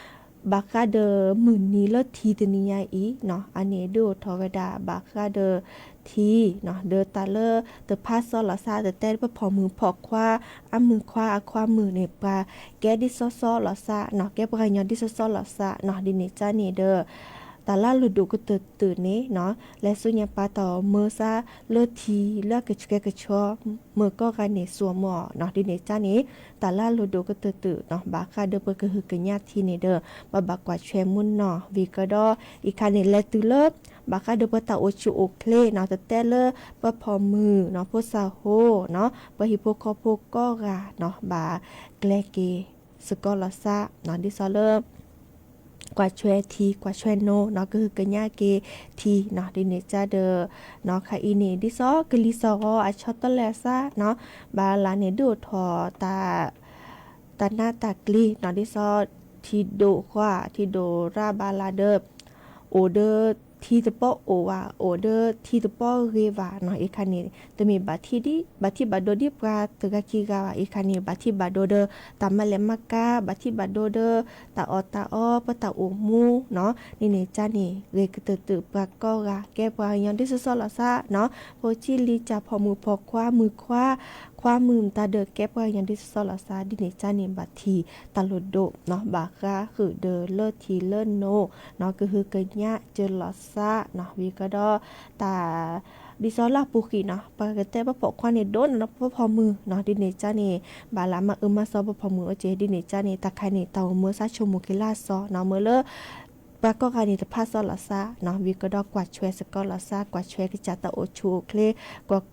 ဘၣ်ဃးဒီးမုၢ်နံၤလၢထံတနံၤညါအံၤနီၤ အန့ၣ်ဒုးအိၣ်ထီၣ်ဝဲဒၣ်ဘၣ်ဃးဒီးထံနီၤ ဒီးတၢ်လၢတဖးစီလီၤသးတတဲပဖီၣ်မုၢ်ဖီၣ်ခွါ အမုၢ်ခွါအခွါမုၢ်န့ၣ် ပှၤကဲဒ်စီစီလီၤသးနီၤ ကဲပှၤကညီဒ်စီစီလီၤသးနီၤ ဒ်န့ၣ်ကန့ၣ်ဒီး တၢ်လၢလိၣ်ဒိၣ်ကတၢၢ်တုာ်န့ၣ်နီၤ လဲၤဆူညါပာ်တၢ်အိၣ်မူသးလၢထံလၢအကဆှဲကဆှီ မုၢ်ကိးဂၤန့ၣ်သူၣ်အီၤမီၢ်နီၤ ဒ်န့ၣ်ကန့ၣ် တၢ်လၢလိၣ်ဒိၣ်ကတၢၢ်တုာ်နီၤ ဘၣ်ဃးဒီးပကဟုကညးထံန့ၣ်ဒီး ပဘၣ်ကွၢ်ဆွဲမူနီၤ ဝံၤကဒီး အံၤခါန့ၣ် လဲၤတုၤလၢ ဘၣ်ဃးဒီးပတၢ်အိၣ်ဆူၣ်အိၣ်ချ့နီၤ တတဲလၢပဖီၣ်မုၢ်နီၤ ဖိသၣ်ဟိနီၤ ပှၤဟံၣ်ဖိဃီဖိကိးဂၤနီၤ ဘၣ်ကျဲက့ၤစ့ၢ်ကီးလီၤသးနီၤ ဒ်သိးလၢ ကွၢ်ဆွဲထံ ကွၢ်ဆွဲနိနီၤ ကဟုကညးက့ၤထံနီၤ ဒ်န့ၣ်ကဒီး နီၤ ခါအံၤန့ၣ် ဒ်သိးကလံၤသီၣ်ဂီၤအဆီတလဲအသးနီၤ ဘၣ်လၢ်န့ၣ် ဒုးအိၣ်ထီၣ်တၢ် တၢ်နးတၢ်ကျံၤနီၤ ဒ်သိး ထံဒိၣ်ဃီ ထံဒိၣ်ရၣ်ဘၣ်လၢ်ဒီး အိၣ်ဒီးထံတပီၢ်အိၣ်ဝဲ အိၣ်ဒီးထံတပီၢ်ဂ့ၤဝဲနီၤ အံၤခါန့ၣ် တမ့ၢ်ဘၣ်ထံၣ်ဒ် ဘၣ်ထံၣ်ဘၣ်ဒိဒ်ပှၤတဂၤခံဂၤဘၣ် အံၤခါန့ၣ် ဘၣ်ထံၣ်ဘၣ်ဒိဒီး တၢ်မၤလဲၣ်မၤကၤ ဘၣ်ထံၣ်ဘၣ်ဒိဒီး တၢ်အီၣ်တၢ်အီ ပတၢ်အိၣ်မူနီၤ ဒ်န့ၣ်ကန့ၣ် ဂ့ၤကတၢၢ်တုာ်ပှၤကိးဂၤ ကဲပှၤကညီဒ်စီစီလီၤသးနီၤ ဖိဆံးလံၤစၢ်ဖီၣ်မုၢ်ဖီၣ်ခွါ မုၢ်ခွါ ခွါမုၢ်မတၤဒီး ကဲပှၤကညီဒ်စီစီလီၤသး ဒ်န့ၣ်ကန့ၣ် ဘၣ်ထံၣ်တၢ်လိၣ်ဒိၣ်နီၤ ဘၣ်ဃးဃုာ်ဒီးလၢထံလၢနိနီၤ ကဟုကညးစၢၤလီၤသးနီၤ ဝံၤကဒီး တၢ် ဒ်သိးလၢအပူၤကွံာ်နီၤ ပှၤကတဲပဖီၣ်ခွါန့ၣ်ဒိၣ်နီၤ ပဖီၣ်မုၢ်နီၤ ဒ်န့ၣ်ကန့ၣ် ဘၣ်လၢမၤအၢမၤသီပဖီၣ်မုၢ်အိၣ်က့ၤ ဒ်န့ၣ်ကန့ၣ် တၢ်ခါန့ၣ် တၢ်အိၣ်မူသးဆိကမိၣ်က့ၤလၢအသီနီၤ မ့ၢ်လၢ ပှၤကိးဂၤန့ၣ် တဖးစီလီၤသးနီၤ ဝံၤကဒီးကွၢ်ဆွဲစ့ၢ်ကီးလီၤသး ကွၢ်ဆွဲကစၢ်တၢ်အိၣ်ဆူၣ်အိၣ်ချ့ ကွၢ်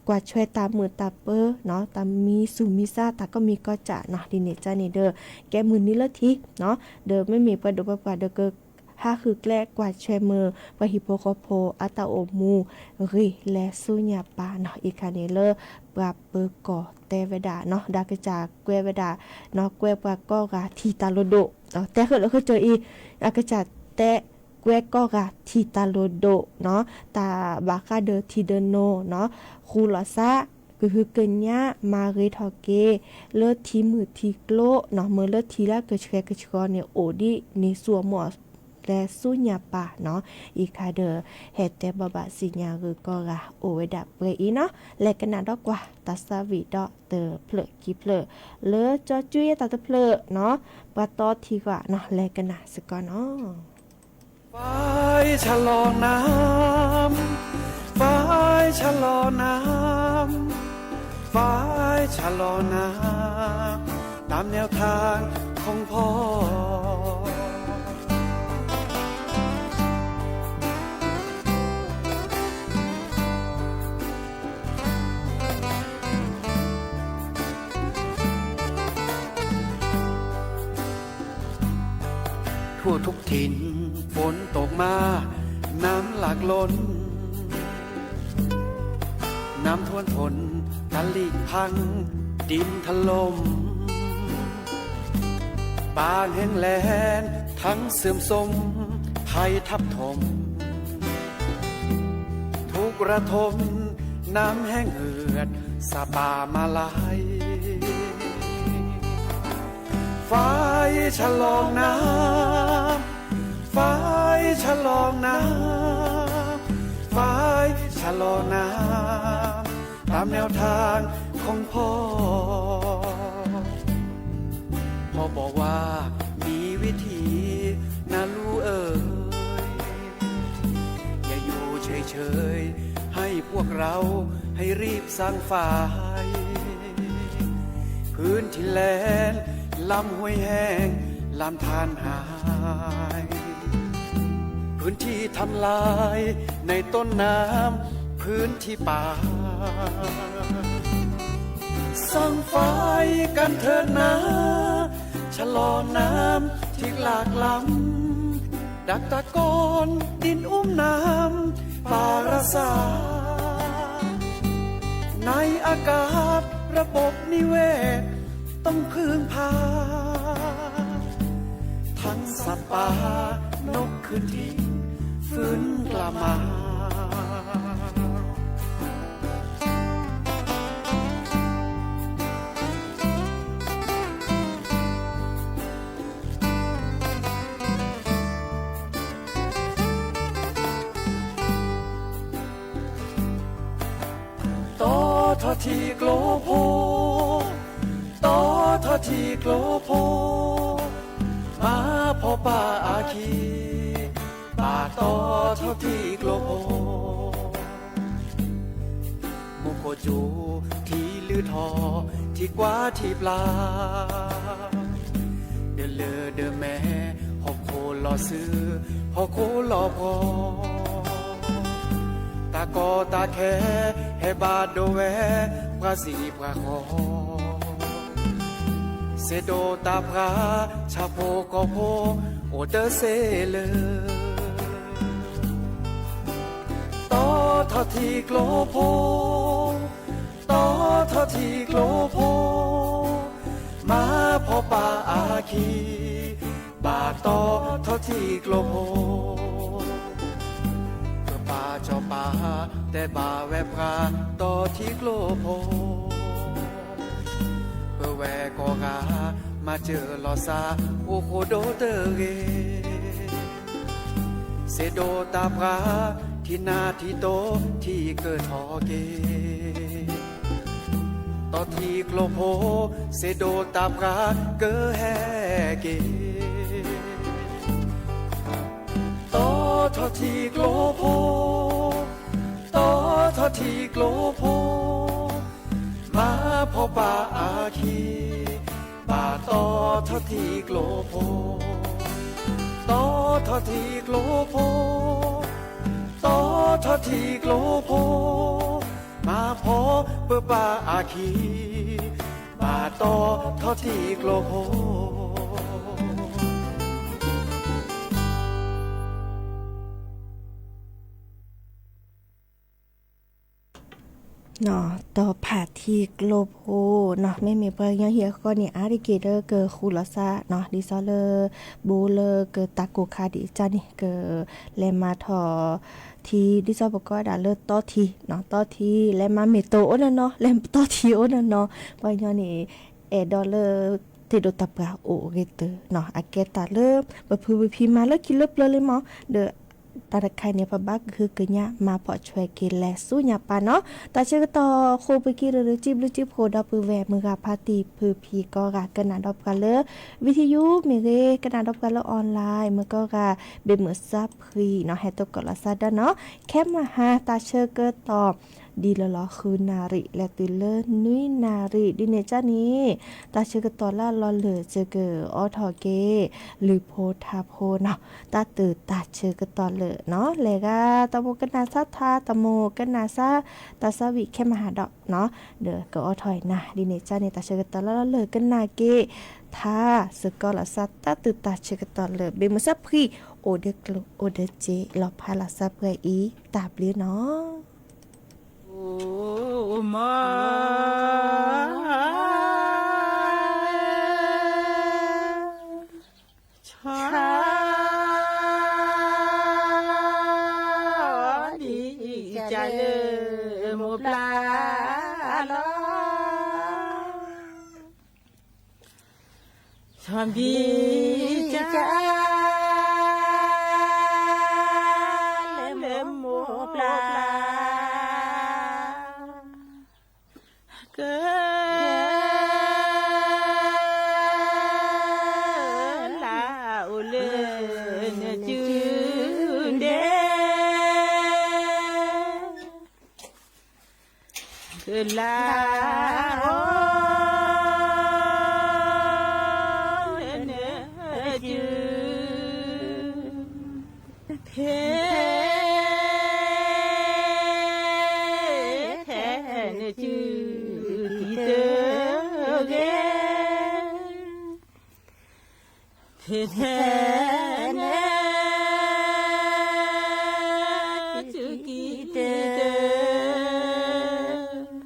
ကွၢ်ဆွဲတၢ်မုာ်တၢ်ပၢၤနီၤ တၢ်မံသူၣ်မံသး တၢ်ကိးမံၤကိးကၠးနီၤ ဒ်န့ၣ်ကန့ၣ်ဒီး ကဲမုၢ်နံၤလၢထံနီၤ ဒီးမ့မ့ၢ်ပှၤဒိၣ်ပှၤပှၢ်ဒီးက ဟးဃုာ်ကျဲကွၢ်ဆွဲမုာ် ပှၤဟံၣ်ဖိဃီဖိအတၢ်အိၣ်မူ ဂ့ၤလဲၤဆူညါပၢ်နီၤ အံၤခါန့ၣ်လၢ ပှၤပၢၤကီၢ်တဲဝဲဒၣ်နီၤ ဒီးကစၢ်ကွဲးဝဲဒၣ်နီၤ ကွဲးပှၤကိးဂၤထံၣ်တၢ်လိၣ်ဒိၣ် တဲဃုာ်လၢဃုာ်ကၢအံၤ အကစၢ်တဲ ကွဲးကိးဂၤထံၣ်တၢ်လိၣ်ဒိၣ်နီၤ တၢ်ဘၣ်ဃးဒီးထံဒၢနိနီၤ ဃူလီၤသး ကဟုကညး မၤဂ့ၤထီၣ်က့ၤ လၢထံမုၢ်ထံကျိနီၤ မ့ၢ်လၢထံလၢကဆှဲကဆှီန့ၣ် အိၣ်ဒ်န့ၣ်သူၣ်အမီၢ် တၢ်ကီတၢ်ခဲအိၣ်ဒီးတၢ်လဲၤဆူညါပၢ်နီၤ, အံၤခါဒီး ဟဲတဲဘၣ်ဘၣ်စံၣ်ညီၣ်ဂုၤကီၢ်ဂၤအိၣ်ဝဲဒၣ်ပှဲၤအံၤနီၤ, လဲၤကနၣ်ဒီကွၢ် တၢ်သးဝံၣ်ဒီးတဖျၢၣ်ခံဖျၢၣ် လၢကၠီကၠူယဲတၢ်တဖျၢၣ်နီၤ, ပှၤတီထံဂီၢ်နီၤ, လဲၤကနၣ်စ့ၢ်ကီးနီၤ. ทั่วทุกถิ่นฝนตกมา น้ำหลากล้น น้ำท่วมทน ตลิ่งพัง ดินถล่ม ป่าแห้งแล้ง ทั้งเสื่อมโทรม ภัยทับถม ทุกข์ระทม น้ำแห้งเหือด สัตว์ป่ามาลาย ฝายชะลอน้ำ ฝายชะลอน้ำ ฝายชะลอน้ำ ตามแนวทางของพ่อ พ่อบอกว่ามีวิธีนะลูกเอ๋ย อย่าอยู่เฉยๆ ให้พวกเราให้รีบสร้างฝาย พื้นที่แล้ง ลำห้วยแห้ง ลำธารหาย พื้นที่ทำลาย ในต้นน้ำ พื้นที่ป่า สร้างฝายกันเถิดนะ ชะลอน้ำที่หลากล้ำ ดักตะกอนดินอุ้มน้ำ ป่ารักษา ในอากาศระบบนิเวศต้องพึ่งพา ทั้งสัตว์ป่านกคืนถิ่น ฟื้นกลับมา တီထီၣ်ထံကျိဖိ တီထီၣ်ထံကျိဖိ မၤဖီၣ်ပာ်အခံ ဘၣ်တီထီၣ်ထံကျိဖိ မူခိၣ်စူၤ ထံလုၢ်ထီၣ် ထံကွၢ်ထံပျၢ် ဒၢလၢဒၢမဲ ဟီၣ်ခိၣ်လီၤစု ဟီၣ်ခိၣ်လီၤပှီၤ တၢ်ကီတၢ်ခဲ ဟဲဘၣ်ဒိဝဲ ပှၤစံးပှၤဃီ စ့ဒိးတၢ်ပြၢ ဆၣ်ဖိကီၢ်ဖိ အိၣ်တစ့လၢ တီထီၣ်ထံကျိဖိ တီထီၣ်ထံကျိဖိ မၤဖီၣ်ပာ်အခံ ဘၣ်တီထီၣ်ထံကျိဖိ ပပၢ်စီၤပၤ တဲဘၣ်ဝဲပှၤ တီထံကျိဖိ ပဝဲကိးဂၤ မၤစၢၤလီၤစၢ် အိၣ်ဃိဒိတဂ့ၤ စ့ဒိးတၢ်ပြၢ ထံနၢ်ထံတိ ထံကထီၣ်က့ၤ တီထံကျိဖိ စ့ဒိးတၢ်ပြၢ ကဟဲက့ၤ တီထီၣ်ထံကျိဖိ တီထီၣ်ထံကျိဖိ မၤဖီၣ်ပာ်အခံ ဘၣ်တီထီၣ်ထံကျိဖိ တီထီၣ်ထံကျိဖိ တီထီၣ်ထံကျိဖိ မၤဖီၣ်ပပာ်အခံ ဘၣ်တီထီၣ်ထံကျိဖိ တီဖးထံကျိဖိနီၤ, မ့မ့ၢ်ပှၤကညီဟံၣ်အဃီန့ၣ် အါတက့ၢ်လၢကဃူလိာ်သးနီၤ, ဒ်သိးလၢ ဘိလၢကတၢ်ကိၢ်ခါဒံးကၢ်န့ၣ် ကလဲၤမၤထီၣ်ထံ ဒ်သိးပကိးဒၣ်လၢတီထံနီၤ, တီထံ လဲၤမၤမ့ၢ်တိၤအိၣ်နီၢ်နီၢ်, လဲၤတီထံအိၣ်နီၢ်နီၢ်, ပှၤကညီန့ၣ် အဲၣ်ဒိးလၢ သ့ၣ်ဒိၣ်တၢ်ပှၢ်အိၣ်အဂ့ၤတၢ်နီၤ အကဲတၢ်လၢ ပဖုပဖံမၤလၢခံလၢပျၢၤလံမး ဒီး တၢ်တခါအံၤန့ၣ် ပဘၣ်ကဟုကညးမၤဖီၣ်ဆွဲက့ၤလဲၤဆူညါပၢ်နီၤ တၢ်ဆၢကတီၢ်ဃိးပကံရၢ်ရၢ် စံးဘျုးစံးဖှိၣ်ဒီပုၢ်ဝဲၢ်မုၢ်ဂၤဖါတံၢ်ဖုဖံကိးဂၤ ကနၣ်ဒီးပှၤလၢ ဝံထံယူမ့ၢ်ဂ့ၤ ကနၣ်ဒီးပှၤလၢ online မ့ၢ်ကိးဂၤ ဘ့ၣ်မုၢ်စၢဖှံနီၤ ဟဲသကိးလီၤစၢ်ဒၢနီၤ ခဲမဟါတၢ်ဆၢကတီၢ် ဒ်လီၤလီၤဃုနၣ်ရံၣ် လဲၤတုၤလၢနွံနၣ်ရံၣ် ဒ်န့ၣ်ကန့ၣ် တၢ်ဆၢကတီၢ်လၢအလီၤလၢာ်စ့ၢ်ကီး အိးထီၣ်က့ၤ လုၢ်ဖိထါဖိနီၤ တၢ်တုၤတၢ်ဆၢကတီၢ်လၢာ်နီၤ လဲၤဂၤ တၢ်မိၣ်ကနၣ်စၢ်ထါ တၢ်မိၣ်ကနၣ်စၢ် တၢ်ဆၢဝံၣ်ခဲမဟါဒီးနီၤ ဒီးကအိးထီၣ်အံၤနၤ ဒ်န့ၣ်ကန့ၣ် တၢ်ဆၢကတီၢ်လၢအလီၤလၢာ်ကနၣ်က့ၤ ထါစ့ၢ်ကီးလီၤစၢ် တၢ်တုၤတၢ်ဆၢကတီၢ်လၢာ် ဘ့ၣ်မုၢ်စၢဖှံ အိၣ်ဒီးကျိၣ်အိၣ်ဒီးစ့ လီၤဖးလီၤစၢ်ပှဲၤအံၤ တၢ်ဘျုးနီၤ အိၣ်မး ဆီ ဒ်ကၢ်လၢမိၢ်ပျၢ်လီၤ ဆီဘံကၢ် လၢမိၢ်ပျၢ် က လၢအိၣ်လၢနစုဒဲ ကလၢအိၣ်လၢနစု ဖဲ ထဲနစုကံၢ်တဂ့ၤ ဖဲထဲနစုကံၢ်တ အံၤ က့ၤ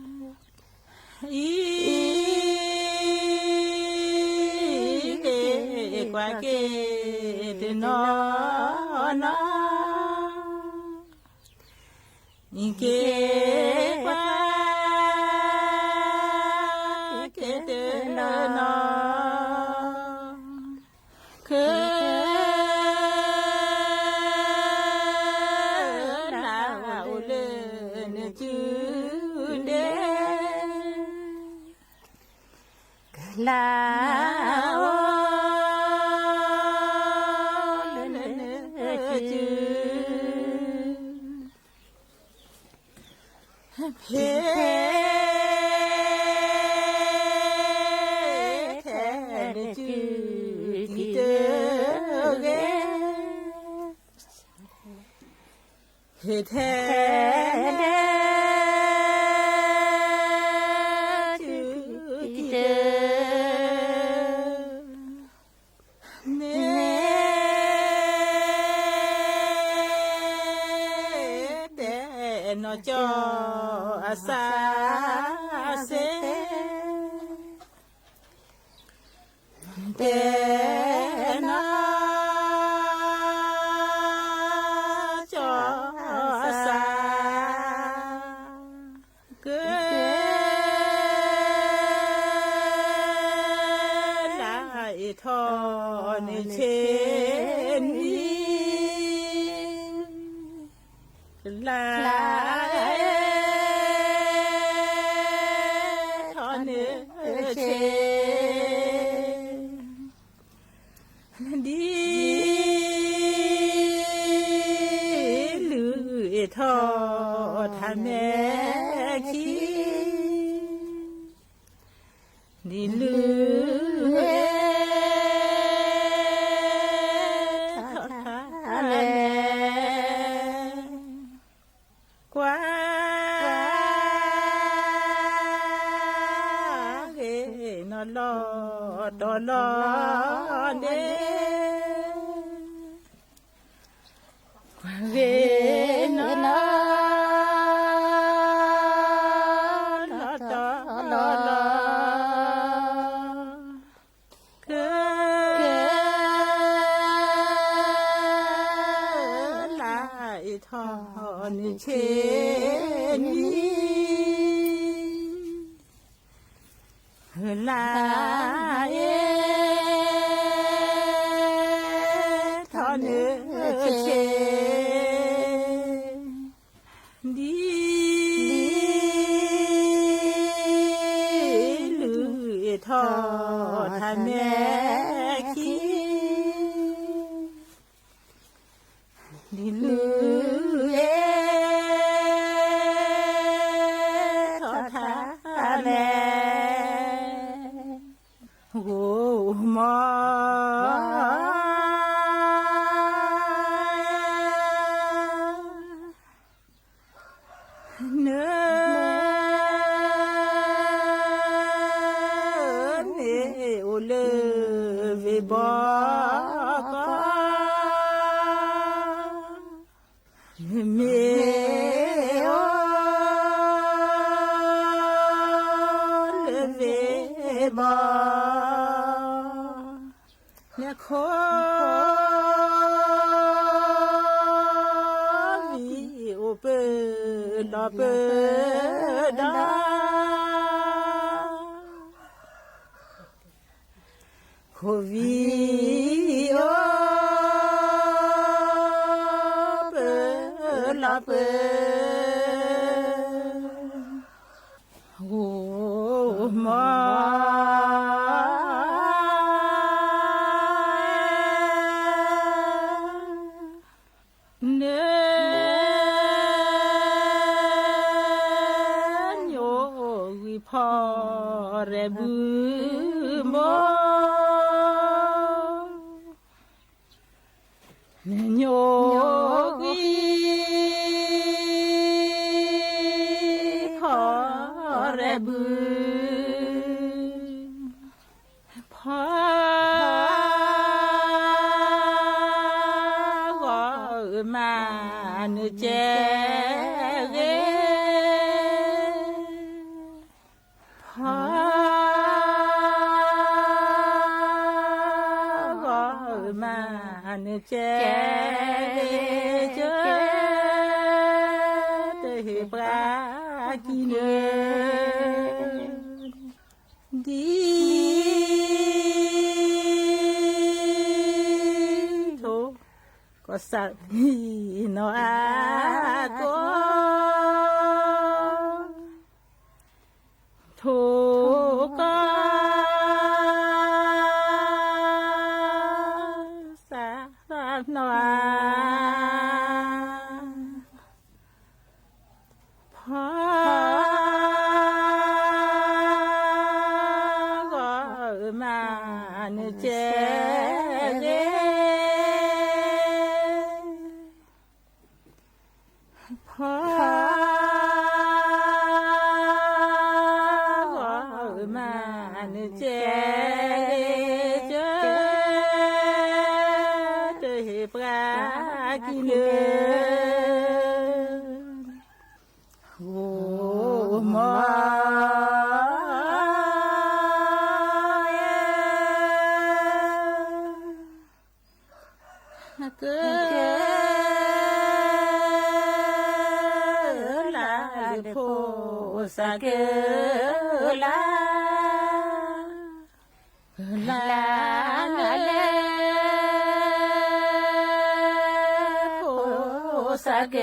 ကွၢ်က့ၤတနီၤနီၤ က့ၤကွၢ်က့ၤတနီၤနီၤ က လၢအိၣ်လၢနစုဒဲ လၢအိၣ်လၢနစု ဖဲ ထဲနစုကံၢ်တဂ့ၤ ဖဲထဲန စုကံၢ်တ န့ၣ် တဲနီၢ်ကၠီအစၢ်စ့ၢ် တဲနီၢ်ကၠီအစၢ် က လၢအ့ၣ်ထီၣ်န့ၣ်ဆ့နွံ ကလၢအ့ၣ်ထီၣ်န့ၣ်ဆ့ ဒ် လုၢ်အ့ၣ်ထီၣ်ထါမဲာ်ခံ ဒ်လုၢ်အ့ၣ်ထီၣ်ထါမဲာ် ကွၢ် ဂ့ၤနီၢ်လီၤတီၤလီၤဒဲး ကွၢ်ဂ့ၤနီၢ် လီၤတီၤလီၤ က လၢအ့ၣ်ထီၣ်န့ၣ်ဆ့နွံ လၢအ့ၣ် မဲာ်ခံ ဒ်လူၤအ့ၣ်ထီၣ်ထါမဲာ် ဂိၢ်မီၢ် နမ့ၢ်အိၣ်လၢဝ့ၢ်ဘီကီၢ် မ့ၢ်အိၣ်လၢဝ့ၢ်ဘီ နခိၣ်ဝံၤအိၣ်ပၢလီၤပၢဒီး ခိၣ်ဝံၤအိၣ်ပၢလီၤပၢ ဂိၢ်မီၢ် နညိၣ်ဂံၢ်ဖီရဲၣ်ဘုဘိ နညိၣ်ဂံၢ်ဖီရဲၣ်ဘု ဖီဂီၤမးနကဲဂ့ၤ ဖီဂီၤမးနကဲဂ့ၤ ကၢ တဟ့ၣ်ပှၤကံၤနၢ ဒ် ထိၣ် ကီၢ်စဲၣ်နီၢ်အကိၣ် ထိၣ် ကီၢ်စဲၣ်နီၢ်အ ဖီ ဂီၤမးနကဲဂ့ၤ ဖီ ဂီၤမးနကဲဂ့ၤ ကၢ တဟ့ၣ်ပှၤကံၤနၢ ဂိၢ်မီၢ် ကၢ လၢလၢဖိစၢ်ကၢ လၢ လၢလၢဖိစၢ်ကၢ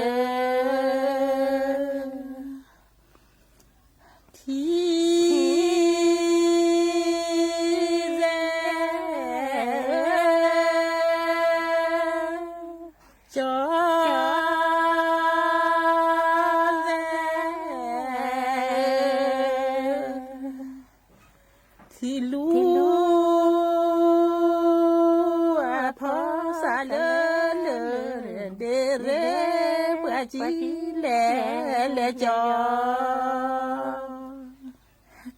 ထံ စဲ ကၠီ စဲ ထံလူ အဖီစၢ်လၢလၢ ဒ့ရ့ပှၤကံလဲၤလဲၤကၠီ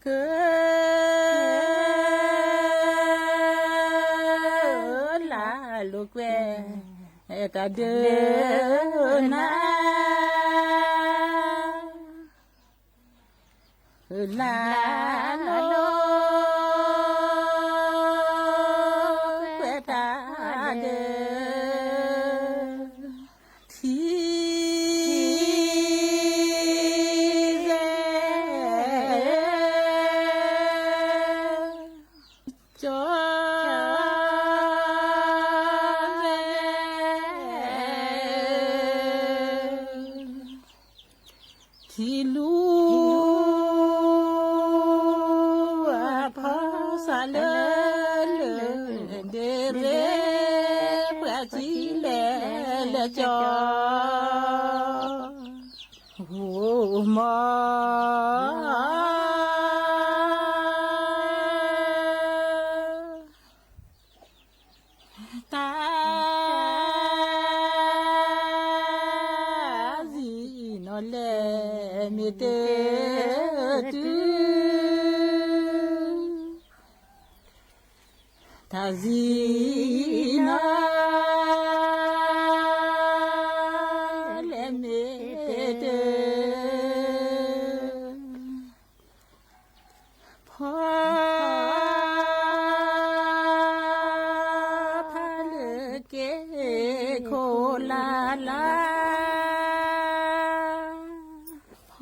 ကၢ လၢလိာ်ကွဲ တၢ်ဒၢနၤ လၢလိာ် ကွဲတၢ်ဒၢ ထံ စဲ ကၠီ စဲ ထံလူ အဖီစၢ်လၢ ကၠီ ဟိမီ တၢ် စံးနီၣ်လဲၣ်မ့ၢ်တတုၤ တၢ်စံးနီၣ် လဲၣ်မ့ၢ်တ ဖီ ဖးလၢက့ၤခိၣ်လၢ်လၢ် ဖီ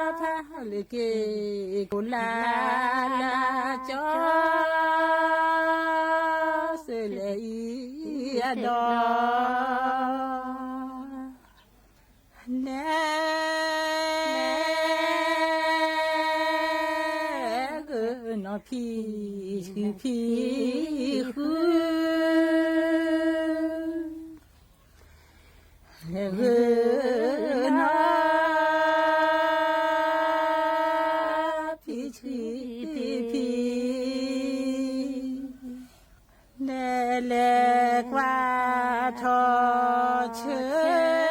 ဖးလၢက့ၤခိၣ်လၢ်လၢ် ကၠီ စၢၤလဲၤအံၤအဒီ လဲၤ ဂုာ်နီၢ်ဖံးဃုဖံးဃု လဲၤဂုာ်နီၢ်ဖံးဃုဖံး လဲၤလဲၤကွၢ်ထီၣ်ဆၢ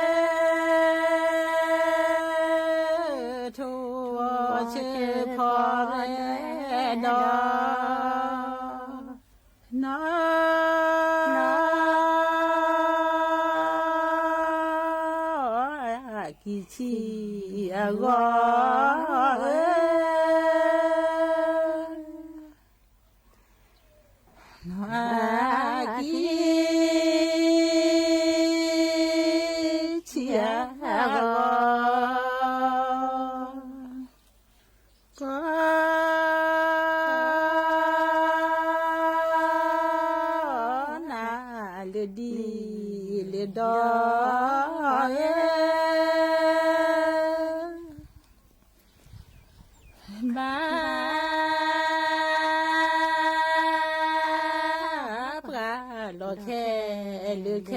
ထိၣ်ဆၢဖီရဲဒီး နီၢ် ကံၢ်ဆံးအဂီၢ်ဧၢ နီၢ်အကံၢ်ဆံးအဂီၢ် ကီ နၤလၢဒ်လၢဒီးဧၢ ဘၣ် ပှၤလီၤခဲလၢာ်ခဲ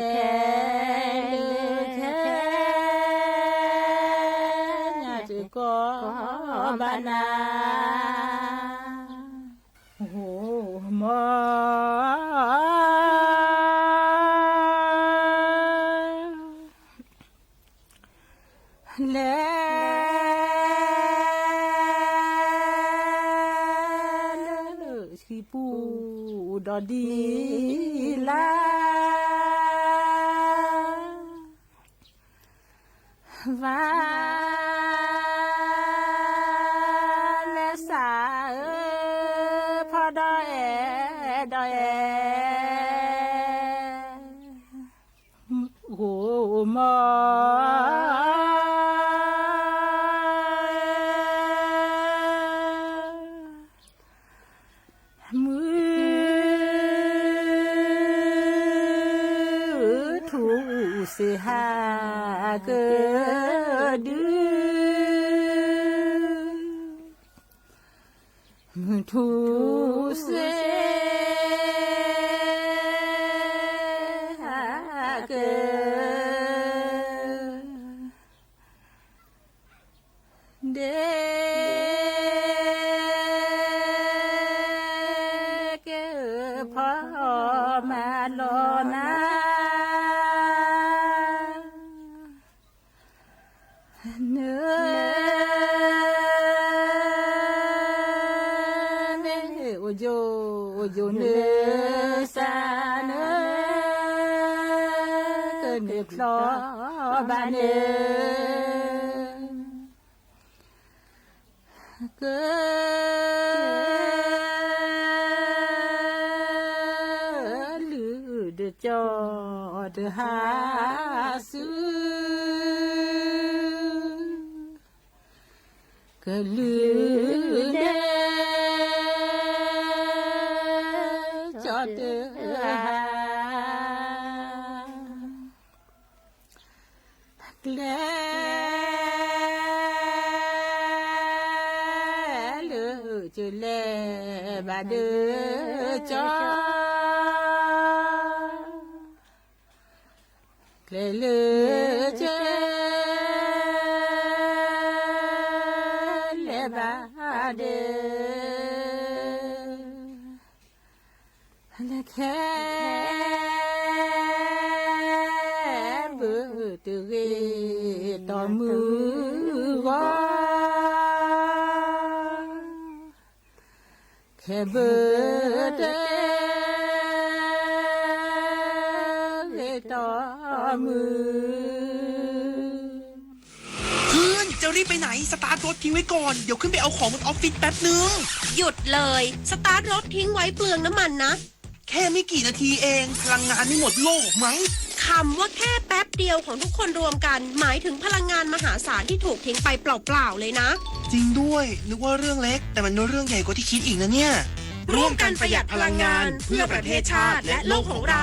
လၢာ်ခဲ ညါတကီဘၣ်နၤ ဟိမီ လဲၤ လၢဟံၣ်ပူၤဒီးဒ်လၢ် ဝါလဲၤစးဧၢ ဖီဒီးအဲၣ်ဒီးအဲၣ် ဟိမီ မုၢ်ထူၣ်စ့ၢ်ဟးကဒု မုၢ်ထူၣ်စ့ၢ်ဟးက ဒဲကဲ ဖီမၤလီၤနၤ န မ့ၢ်အိၣ်ယိာ်အိၣ်ယိာ်နစၢ်န ကန့ၢ်ဖျီဘၣ်န့ၣ် က လုၢ်ဒၢကၠီတဟးဆူ ကလုၢ်ဒၢကၠီတဟး ကျဲ လၢကလဲၤဘၣ်ဒၢကၠီ လဲၤလၢကလဲၤဘၣ်ဒဲး လဲၤခဲဘုတဂ့ၤ တီၢ်မုၢ်ဂီၤ ခဲဘုတဂ့ၤ တီၢ်မုၢ် เพื่อน จะรีบไปไหน สตาร์ทรถทิ้งไว้ก่อน เดี๋ยวขึ้นไปเอาของบนออฟฟิศแป๊บนึง หยุดเลย สตาร์ทรถทิ้งไว้เปลืองน้ำมันนะ แค่ไม่กี่นาทีเอง พลังงานไม่หมดโลกหรอกมั้ง คำว่าแค่แป๊บเดียวของทุกคนรวมกัน หมายถึงพลังงานมหาศาลที่ถูกทิ้งไปเปล่าๆเลยนะ จริงด้วย นึกว่าเรื่องเล็ก แต่มันเป็นเรื่องใหญ่กว่าที่คิดอีกนะเนี่ย ร่วมกันประหยัดพลังงาน เพื่อประเทศชาติ และโลกของเรา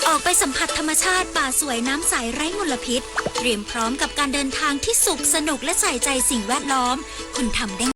ออกไปสัมผัสธรรมชาติป่าสวยน้ำใสไร้มลพิษ เตรียมพร้อมกับการเดินทางที่สุขสนุกและใส่ใจสิ่งแวดล้อม คุณทำได้